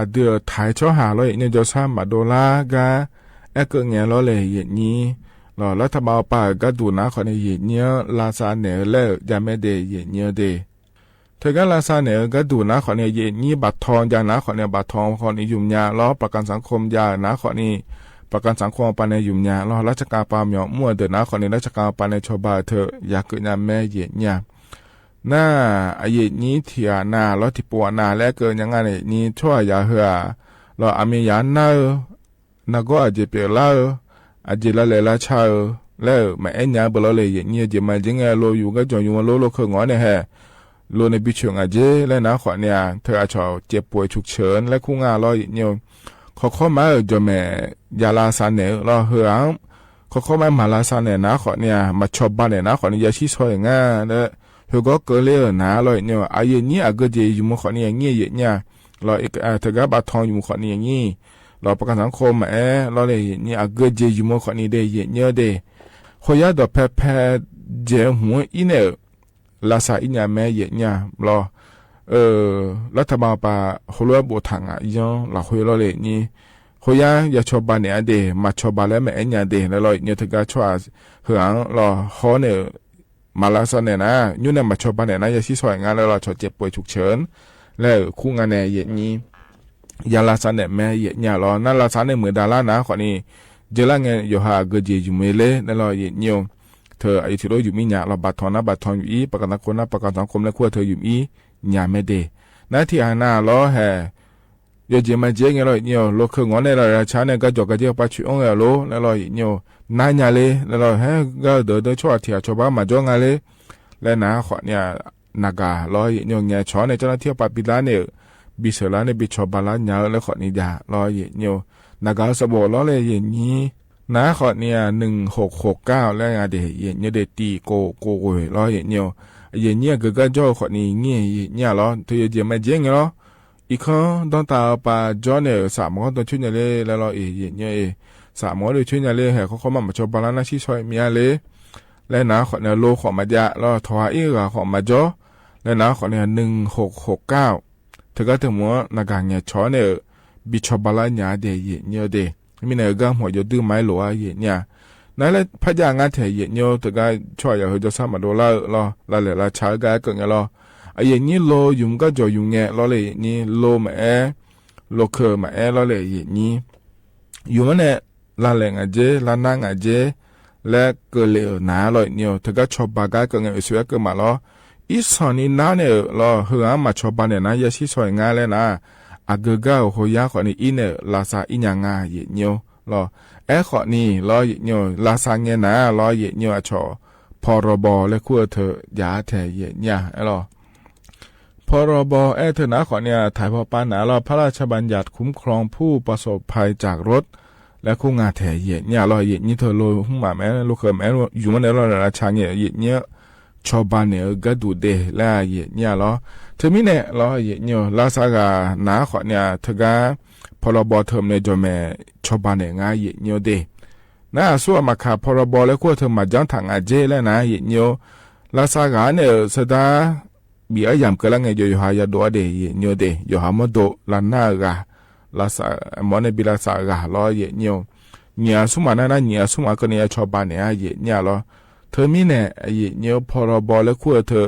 aqdui-euq taq-aer tsawrhaq lawr yaeqnyir jawrsar maqdov lar gar aerkeuv ngae lawr le yaeqnyir. Lawr, lartaqbav awqpav-euq gharduq nar khawfni yaeqnyir-anr lavsav naeq-eu laer-euq javmae de yaeqnyir-awr de. Teugar lavsav naeq-eu gharduq nar khawfni yaeqnyir baqtaw jav nar khawfni baqtaw khawfni ymq nya lawr, ประกันสังคม jav-euq nar khawfni ประกันสังคม awqpav nae ymq nya lawr, lartsaqkav pav myawf mr-eu deuq nar khawfni lartsaqkav awqpav nae cawba-eu teu yaqkeuv nya mae yaeqnyir-aq. Nar, aqyuif nyir tiq ghaq nav lawr tiqpov ghaq nav laer keuv nya nga nae yaeqnyir tsawrhaq yaq heu-aq, lawr aqmir yaq nar-eu, nargawr aqjeq pyeuf lar-eu, aqjeq lavlaeq lavca-eu laer-euq maqaer nya-eu beu lawr le yaeqnyir-awr. Jeq maqjeq ngae lo yuf gar jawq yuf-anr lor lo keuv ngawq-anr nae hae lo nae bi coeq ngaq jer laer nar khawfni-aq, teu aqcawq caevpof-aer cuqceuq-anr laer kur nga lawr yaeqnyir-awr. Kawqkawr ma-euq jawqmaeq ya lavsav naeq-eu lawr heu-aq-anr, kawqkawr ma-aer maq lavsav naeq nar khawfni-aq, maq cawba naeq nar khawfni yashir shaw-iq nga laer, heugawr keuvler-euq nar lawr yaeqnyir-awr. Aqyuif nyir aqgeu jeq ymq-eu khawfni yanyir yaeqnyir-aq. Lawr, teugar baqtaw ymq khawfni yanyir. Lawr, ประกันสังคม maqaer lawr le yaeqnyir aqgeu jeq ymq-eu khawfni de yaeqnyir-awr de. Khoeryar dawqpae pae dzaeq-eu hmq-anr ir naeq-euq lavsav ir nya mae yaeqnyir-aq lawr. Lartaqbav awqpav heulof-aer boftaq ngaq yanr lafkhoer lawr le nyir. Khoeryar ya cawba naeq-a de, maq cawba laer maqaer nya de laer lawr yaeqnyir-awr. Teugar tsawrhaq heu-aq-anr lawr hawr naeq-euq maq lavsav naeq nar, nymr nae maq cawba naeq nar yashir shaw-iq nga laer lawr, aqcawq caevpof-aer cuqceuq-anr laer-euq kur nga nae yaeqnyir ya lavsav naeq mae yaeqnyir-aq lawr. Nar lavsav nae muiqdaq lar nar khawfni jeurlar ngae yawqha aqgeu jeq ymq-eu ler laer lawr yaeqnyir-awr. Teu aqyuif tiq lof ymq ir nya lawr, baqtaw nar baqtaw ymq ir, ประกันสังคม nar ประกันสังคม laer kur-eu teu ymq ir nya mae de. Nar tiq ghaq nav lawr hae yawjeq maqjeq ngae lawr yaeqnyir-awr. Lokeu ngawr nae lawr lavca nae garjawq garjer-eu pav coeq-anr ghae-eu lor laer lawr yaeqnyir-awr. Nar nya ler laer lawr, haer gar-eu deuq-eu deuq tsawrhaq tiq ghaq cawba maqjawr nga ler laer nar khawfni-aq, naqgaq lawr yaeqnyir-awr. Ngaeqcawq-anr nae janr nar tir-awr pav bi lar nae-euq, bi sheuqlar nae bi cawba lar nya-eu laer khawfni jav lawr yaeqnyir-awr. Naqgaq-eu sanqbof lawr le yaeqnyir nar khawfni-aq, หนึ่งหกหกเก้า laer nga de yaeqnyir-awr de, tiq kof kof ghoeq lawr yaeqnyir-awr. Yaeqnyir aqgeu gar jawr-eu khawfni nyir yaeqnyir-aq lawr, teu yawjeq maqjeq ngae lawr. Irkanr danrtav-eu pav jawr nae-euq saqmawr dawr coer nya ler laer lawr-iq yaeqnyir-awr. Saqmawr dawr coer nya ler hae khawf khawf ma maq cawba lar nar shir shaw-iq mya ler laer nar khawfni lo khawf maqjav lawr, tawqha ir-eu ghaq khawf maqjawr laer nar khawfni-aq, หนึ่งหกหกเก้า teugar teu mq-anr naqgaq ngaeqcawq-anr nae-euq bi cawba lar nya-a de yaeqnyir-awr de. Mirnae-euq gar hmq-awq yawdui maqaer lof-a yaeqnyir-aq. Nar laer parjav ngar taeq yaeqnyir-awr, teugar tsawrhaq yaq heu jawrsar maqdov lar-eu lawr, lavlaeq lavca-eu gar aerkeuv ngae lawr. Aqyuif nyir lo ymq gar jawq ymq ngae lawr le yaeqnyir, lo maqaer, lokeu maqaer lawr le yaeqnyir. Ymq-anr nae lavlaeq ngaq jer, lavnar ngaq jer laer keuvle-euq nar lawr yaeqnyir-awr, teugar cawba gar aerkeuv ngae oeqsoeq aerkeuv ma lawr. Irsanq ni nar nae-euq lawr, heu-anr maq cawba naeq nar yashir shaw-iq nga laer nar, aqgeu gar-euq hoyar khawfni ir nae-euq lavsav ir nya nga yaeqnyir-awr lawr. Aerkhawfni lawr yaeqnyir-awr, lavsav ngae nar lawr yaeqnyir-awr, aqcawq พรบ laer kur-eu teu jav-a taeq yaeqnyir-aq aer lawr. พรบ aer-eu teu nar khawfni-aq, taiq paw pav nar lawr, พระราชบัญญัติคุ้มครองผู้ประสบภัยจากรถ laer kur nga taeq yaeqnyir-aq lawr. Yaeqnyir teu lo hmq maqmaer, lokeu maqaer, ymq-anr nae lawr lavca ngae yaeqnyir-awr, cawba naeq-eu garduq de laer yaeqnyir-aq lawr. Teumirnae lawr yaeqnyir-awr, lavsav ghaq nar khawfni-aq, teugar พรบ teu mq nae jawqmaeq cawba naeq nga yaeqnyir-awr de. Nar aqsur ghaq maqkaq พรบ laer kur-eu teu maqjanr taq ngaq jer laer nar yaeqnyir-awr, lavsav ghaq-anr nae-euq sardar bif-aer yamq keuv lar ngae jawq yawqha yadov-a de yaeqnyir-awr de, yawqha mawrdov lavnar-eu ghaq, lavsav mawr nae bi lavsav-eu ghaq lawr yaeqnyir-awr. Nyiq aqsur maf nar nar nyiq aqsur maf keuvni ya cawba naeq-a yaeqnyir-aq lawr. Teumirnae yaeqnyir-awr, พรบ laer kur-eu teu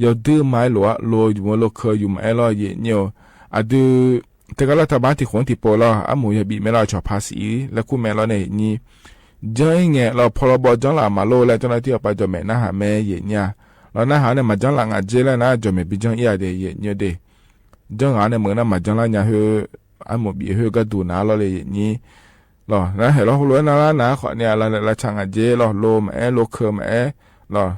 yawdui maqaer lof-a, lo ymq-eu lokeu ymq maqaer lawr yaeqnyir-awr. Aqdui teugar lavtaqbar tiq khof-anr tiqpov lawr, armoq yabif mae lawr, aqcawq paq siq-ir laer kur mae lawr nae yaeqnyir. Janr-ir ngae lawr, พรบ janr laf maqlor laer janr nar tir-awr pav jawqmaeq narhaq mae yaeqnyir-aq. Lawr narhaq-anr nae maqjanr laf ngaq jer laer nar jawqmaeq bi janr-ir-a de yaeqnyir-awr de. Janr ghaq-anr nae meuq nar maqjanr lar nya khoer, armoq bif khoer garduq nar lawr le yaeqnyir. Lawr nar haeq lawr heulof-aer nar lar nar khawfni-aq, lavlaeq lavca ngaq jer lawr, lo maqaer, lokeu maqaer lawr.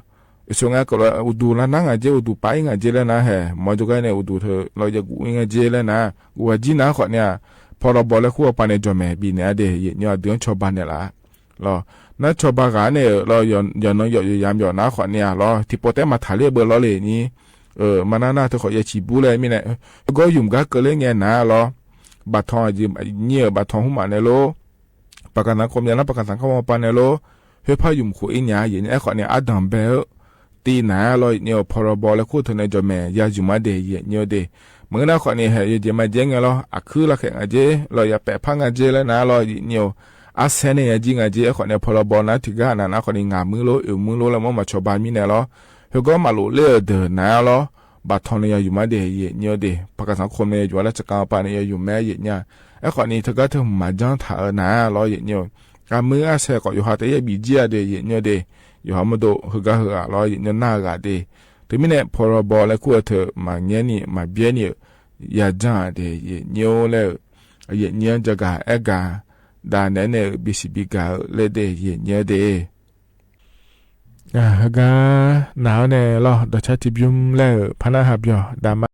Oeqsoeq nga kawf lawr uqduq lar nar ngaq jer, uqduq paf-ir ngaq jer laer nar hae, mawr jawrgar nae uqduq teu lawr ya guf-ir ngaq jer laer nar, guf ghaq jir nar khawf ni-aq, pawlaw baw laer kur-eu pawnae jawqmaeq bifnaeq-a de, yaefnyir aqdui-anr cawba naeqlaf lawr. Nar cawba ghaq-ar nae-euq lawr, yawqnan yawf yawqyamq yawf nar khawf ni-aq lawr, tiqpov taef maq taqler-eu beu lawr le nyir. Maqnar nar teu khawf ya ciqbur laer mirnae, khoergawr ymq gar keuvler ngae nar lawr, baqtan aqjeq nyir-euq baqtan hmq maf naeq lor, baqkaq sanqkhof ya nar baqkaq sanqkhof maqpav naeq lor, khoerpar ymq khof-ir nya yaefnyir. Aerkhawf ni ardanq bae-eu tiv nar lawr yaefnyir-eu, pawlaw baw laer kur-eu teu nae jawqmaeq ya ymq-a de yaefnyir-eu de. Maqngeur nar khawf ni hae yawjeq maqjaer ngae lawr, aqkuir lafkhaeq ngaq jer lawr, ya paef par ngaq jer laer nar lawr yaefnyir-eu, arsaer nae ya jir ngaq jer. Aerkhawf ni pawlaw baw nar tiqgar aqnav nar khawf ni ngaq muir lor oeq muir lor laer mawr maqcawba mirnae lawr, khoergawr maqlof ler-euq deuq nar lawr, baqtan nae ya ymq-a de yaefnyir-eu de. Baqkaq sanqkhof nae ya ymq-a laer tsawrkhav pav nae ya ymq-aer yaefnyir-a. Aerkhawf ni teugar teu hmq maqjanr taq-eu nar lawr yaefnyir-eu, aqmuir arsaer khawf yawqha taef-aer ya bif jir-a de yaefnyir-eu de. Yawqha mawrdo heugar heughaq lawr yaefnyir nar-eu ghaq de. Teumirnae pawlaw baw laer kur-eu teu maqnyaer ni maqbyaer ni-euq yajanr-aq de yaefnyir-or laer-euq, yaefnyir-anr jagaq aergaq dav naeq-aer nae-euq bisiq bigaq-eu laer de yaefnyir-a de. Heugar naq-awr nae lawr dawqcar tiqbymr laer-euq parnar ha byawq dav ma.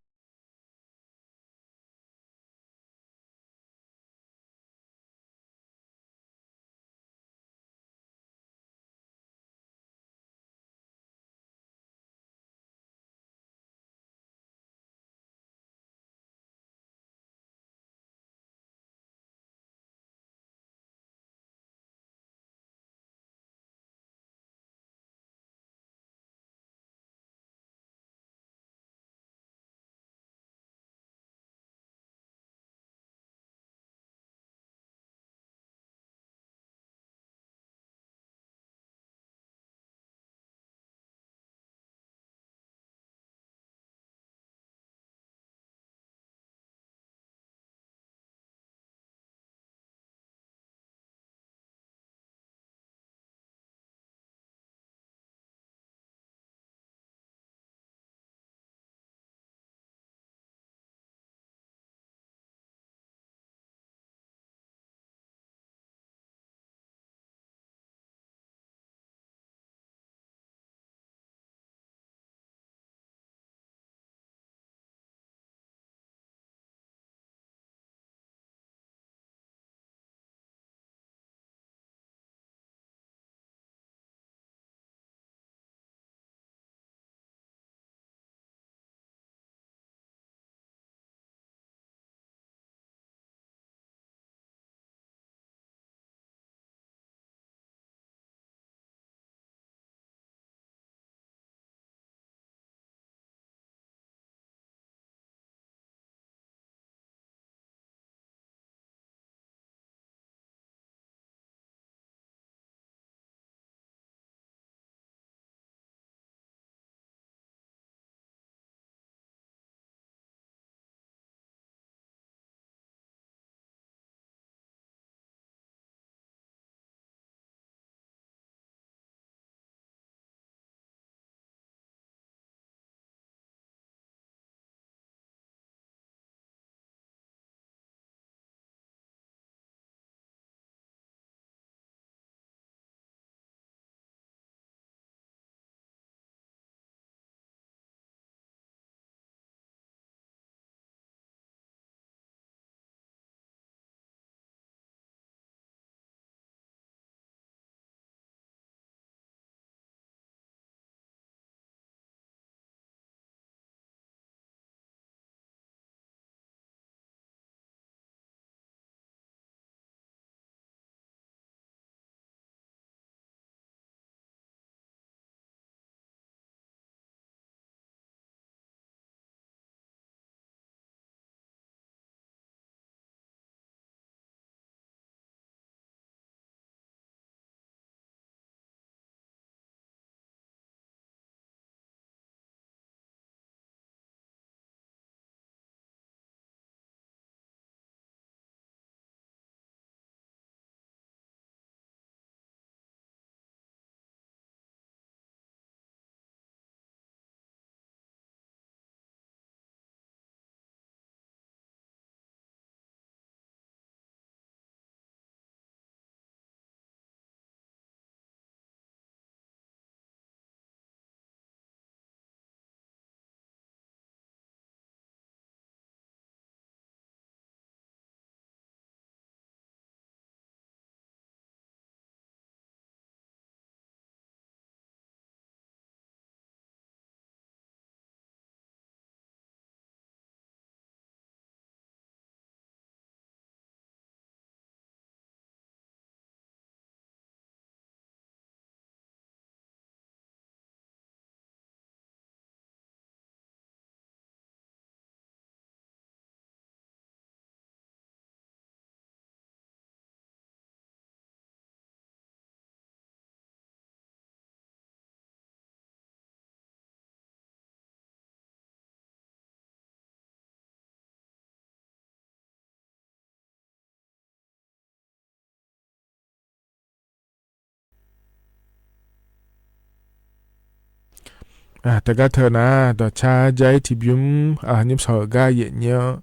Teugar teu nar, dawqcar jar-ir tiqbymr, nymrshawq-euq gar yaefnyir-anr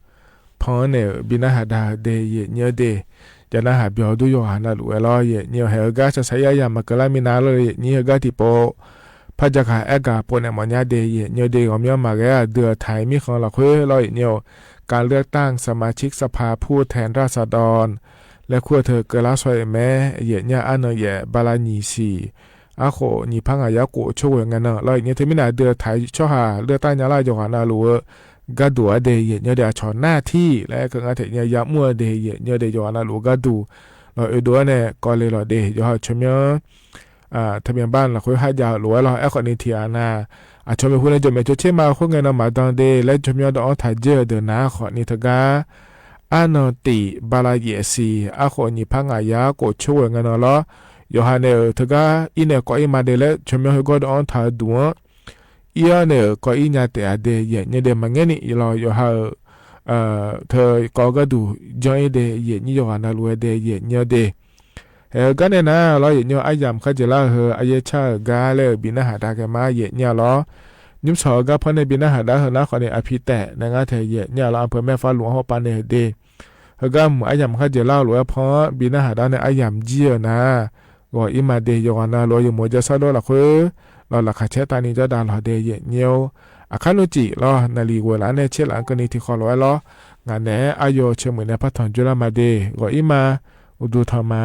pan-anr naeq-euq bi narhaq da-eu de yaefnyir-eu de. Jav narhaq byawq dur yawqghaq navluf-aer lawr, yaefnyir-eu haeq-eu gar shaqshaq-ir aryamq maqkeuv lar minav lawr, yaefnyir heugar tiqpov par jagaq aergaq pov naeq mawfnya de yaefnyir-eu de. Ghawqmyanr maqghae-a dui-eu taiq mirkhanq lafkhoer lawr yaefnyir-eu, การเลือกตั้งสมาชิกสภาผู้แทนราษฎร laer kur-eu teu keuvlar shaw-euq mae. Yaefnyir arnan yaef bala nyiq siq, arkhof nyiq par ngaq yar khof tsawrghoeq ngae nan lawr yaefnyir teumirnae aqdui-eu taiq tsawrhaq เลือกตั้ง nya lar yawqghaq navluf-eu gharduq-a de yaefnyir de. Aqcawq nar tir laer aer keuv ngar taef nyir yamr-eu de yaefnyir de yawqghaq navluf-eu gharduq lawq oe dov-aer nae kawv le lawq de. Yawqha-euq tsawrmyanr ทะเบียนบ้าน lafkhoer kharjav-eu lof-aer lawr. Aerkhawfni tiqghaq nar, aqcawq maeqhu nae jawqmaeq cawtser ma khoer ngae nan maqdan de laer tsawrmyanr dawv-anr taq dzer-eu deuq nar khawfni teugar arnan tif bala yaef siq, arkhof nyiq par ngaq yar khof tsawrghoeq ngae nan lawr. Yawqha nae-euq teugar ir nae kawv-ir ma de laer tsawrmyanr heugawr dawv-anr taq-eu duq-anr ir-awr nae-euq kawv-ir nya taef-a de yaefnyir de. Maqngaer ni lawq yawqha-euq teu kawv gharduq janr-ir de yaefnyir yawqghaq navluf-aer de yaefnyir-eu de. Haeq-eu gar nae nar lawr yaefnyir-eu aryamq kharjeq lar-eu heu aryaer car-euq gar laer-euq bi narhaq da ghae ma yaefnyir-a lawr. Nymrshawq-eu gar par nae bi narhaq dar heu nar khawfni aqpi taef nae ngar tae yaefnyir-a lawr. Aqpeuq maerfar luf-anr hawr pav nae-euq de. Heugar mq aryamq kharjeq lar-eu lof-aer pan-anr bi narhaq dar nae aryamq jir-eu nar ghawq-ir ma de. Yawqghaq navluf-eu yawmuiq jawrsar dawr lafkhoer lawq laqkhaq caer tavni jawrdav lawq de yaefnyir-or. Aqkar nmr cif lawr naqliq ghoeq laf-anr nae caer laf-anr keuvni tiqkhawf lof-aer lawr. Ngaq naeq-aer aqyawf-eu caermuiq nae par tanq jawrlar ma de. Ghawq-ir ma. Uqduq tanq ma.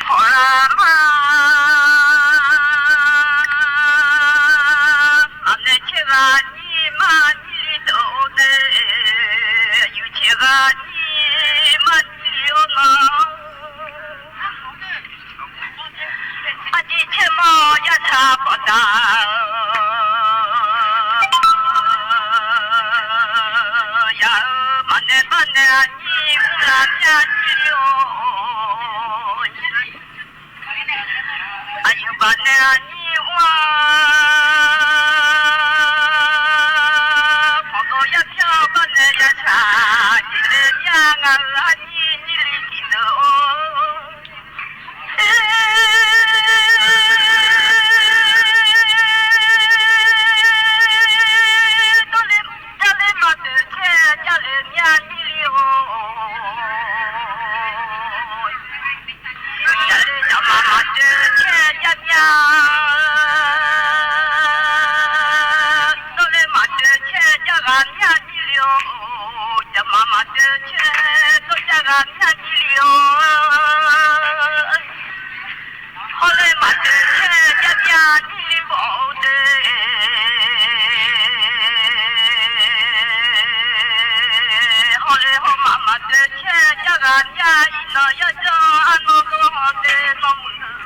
Hawqlar ma, maqnaeq caer ghaq nyir ma nyir li dov de, yuif caer ghaq nyir ma nyir li-awr ma. Arjir caer mawr yar taq bawq da-eu yaq-eu maqnaeq barnaeq aqnyir mr laf mya nyir li-or. Aqyuif baqnaeq aqnyir mr-a, panqdov yar pyar barnaeq yar taq jeq le mya ngaq-euq aqnyir nyir li tiqdeuq-or. Dawrle jarle maqdeuq caer jarle mya nyir li-or. Jarle jaqmaf maqdeuq caer jar mya, dawrle maqdeuq caer jar ghaq mya nyir li-or. Jaqmaf maqdeuq caer dawr jar ghaq mya nyir li-or. Hawle maqdeuq caer jar mya nyir li mawf-eu de. Hawle hawmaf maqdeuq caer jar ghaq mya iqnan yawjawr arnan dawr haw de nawr muiq-eu.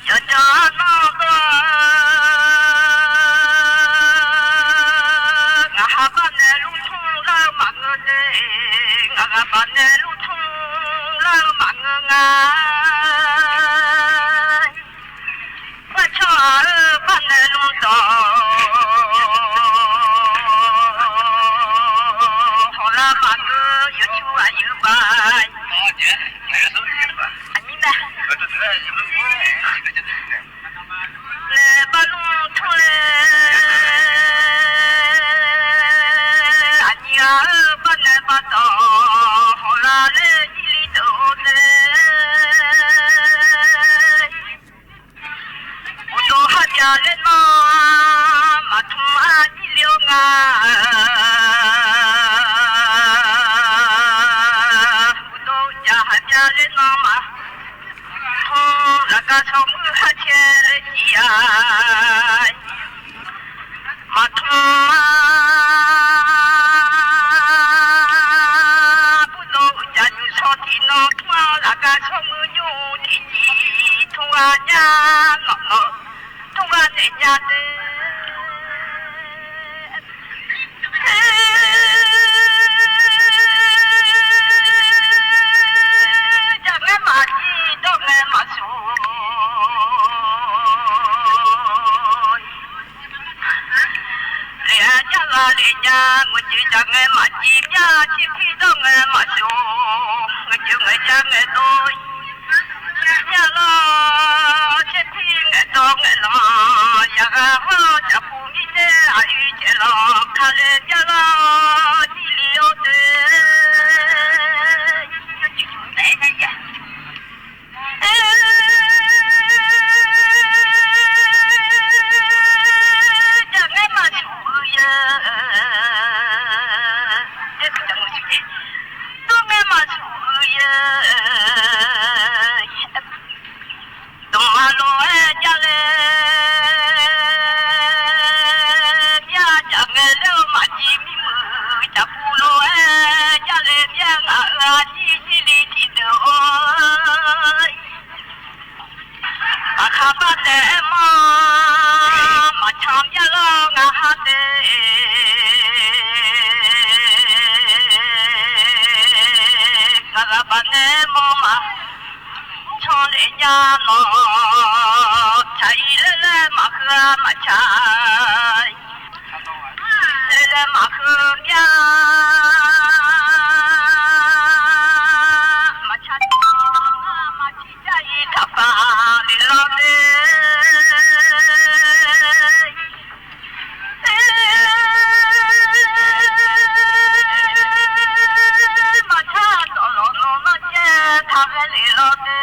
Yawjawr arnan dawr-a, ngaq ha baqnaeq luf tmr lar-eu maqngeur de, ngaq ha baqnaeq luf tmr lar-eu maqngeur nga. Par cawrhaq-eu baqnaeq luf dawq, hawq lar maqngeur yawcu aqyuif baq. Aqnyir mae. Naeq baqluf tmr le, aqnyir Aqgeu barnae bardawq hawq la laer irli deuq-or te. Uqduq harbyav laer nan maqtmq-a irli-awr nga. Uqduq jaq harbyav laer nan maqtmq, lafgar tsawrmuir khar cae laer jir-a. Maqtmq-a. Burdov uqjaq juq shaw tiq nan tmr-a, lafgar tsawrmuir nymr tiqjir tmr ghaq nya nawq nawq, tmr ghaq naeq nya te. Jaqngaer maqjir dawr ngae maqsur. Laef-a jar ghaq laef nya, ngeuqjeq jaqngaer maqjir mya, tserpir dawr ngae maqsur, ngeuqjeq ngaeq jar ngae dawr. Mya lawr, tserpir ngaeq dawr ngae lanq, yaqghaq hawr-eu jaqpuq mirnae aqyuif caev lanq ka laer mya lawr, irli-awr te. Jaqngaer maqsur-eu ya, dawr ngae maqsur-eu ya. Dawqma lof-aer jar laer mya, jaqngaer laer-eu maqjir mirmuiq, jaqpuq lof-aer jar laer mya, ngaq-euq aqnyir nyirli tiqdeuq-or. Aqkaq bar taef-aer mawr, maqcan mya lawr ngaq ha te. Ngaq ghaq baq nae mawr ma, can laef nya nawq, tsaq-ir laer laer maqkeuv-a maqcan. Laer laer maqkeuv mya, maqcan maqciq jar-ir taqpaq lef lawr te. Maqcar dawq lawq nawq nar caer taqghae lef lawr te.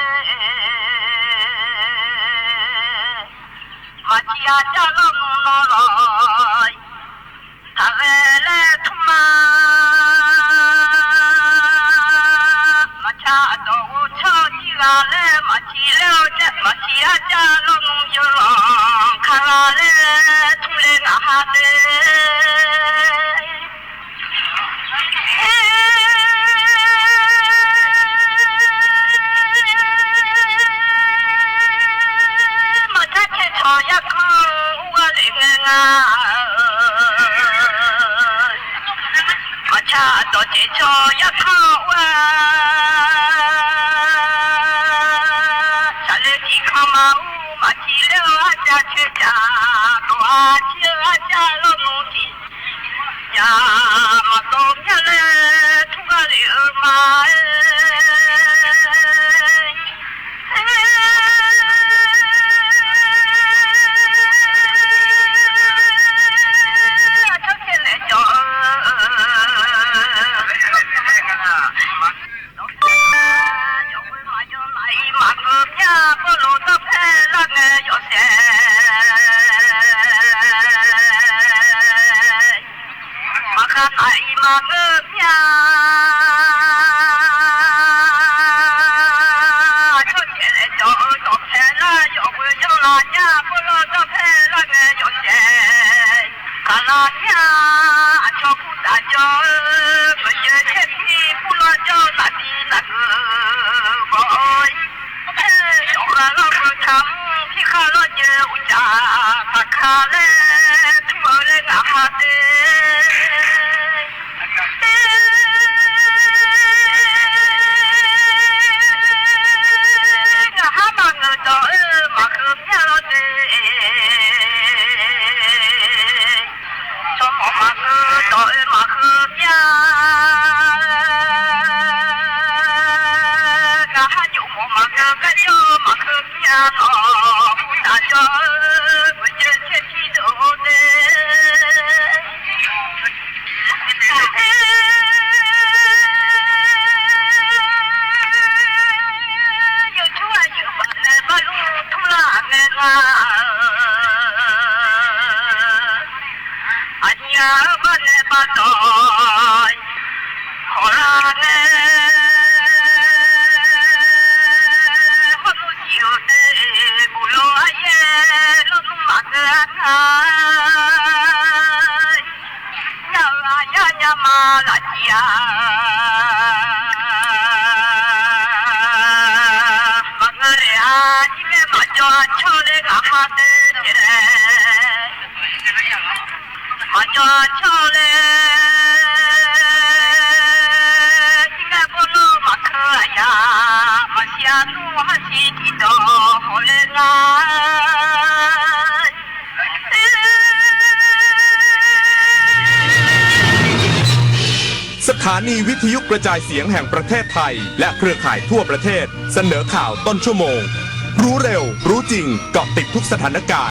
Maqciq aqcar lawrnmr nawr lawq, taqghae laer tmr ma. Maqcar aqdawq ghovtsawr jir ghaq laer maqciq laer-awr, maqciq aqcar lawrnmr yawlanq ka ghaq laer tmr le ngaq ha te. Maqcar caev cawq yarkanr ur ghaq lef ngae nga. Maqcar aqdawq caev cawq yarkanr ur-a. Saqle tiq kanr ma ur maqciq laer-eu arjav caev jaq, dawq-a tir-eu arjav lawrnmr tiq jaq, maqdawv mya laer tmr ghaq lef-eu ma-aer. Aqcawq caev laejae-eu, yawqghoe maqyaw naf-ir maqngeur mya, bawrlof dawrpae lar ngae yawshaef. Maqkhav naf-ir maqngeur mya. Aqcawq caev laejae-eu dawqpae lar yawqghoe yawrlaf nya, bawrlof dawrpae lar ngae yawshaef. Kaqlaq mya, aqcawq kurtaf jawr-eu, meuqjeq caerpir kurlawr jawr, nafbi nafgeuf bawr-awr-ir. Yawqghaq lawrgeuv taqmr, pirkhar lawrjeuq uqcaf, maqkaq laer tmr-eu laer ngaq ha te. Ngaq har maqngeur dawq-eu maqkeuv mya lawr te. Tsawrmawf maqkeuv dawq-eu maqkeuv mya. Ngaq har jov mawf maqkeuv, garjawr maqkeuv mya nawq, kurtaf jawr-eu meuqjeq caerpir deuq-or te. Aqgar-eu barnae bardawq hawq lar nae, hawrnmr tiq-eu daef buf law aryaer, lawrnmr maqgeur-a nar, nya-eu aqnyar nya ma lafjir-a. Maqngeur naeq-a, jir ngae maqjawr-a cawr ler ngaq ma daef naeq laer. Maqjawr-a cawr ler, jir ngae bawrlawr maqkeuv aqyaq, maqsiq-a nmr harsiq tiqdawq hawq ler nar. สถานีวิทยุกระจายเสียงแห่งประเทศไทย และเครือข่ายทั่วประเทศ เสนอข่าวต้นชั่วโมง รู้เร็ว รู้จริง เกาะติดทุกสถานการณ์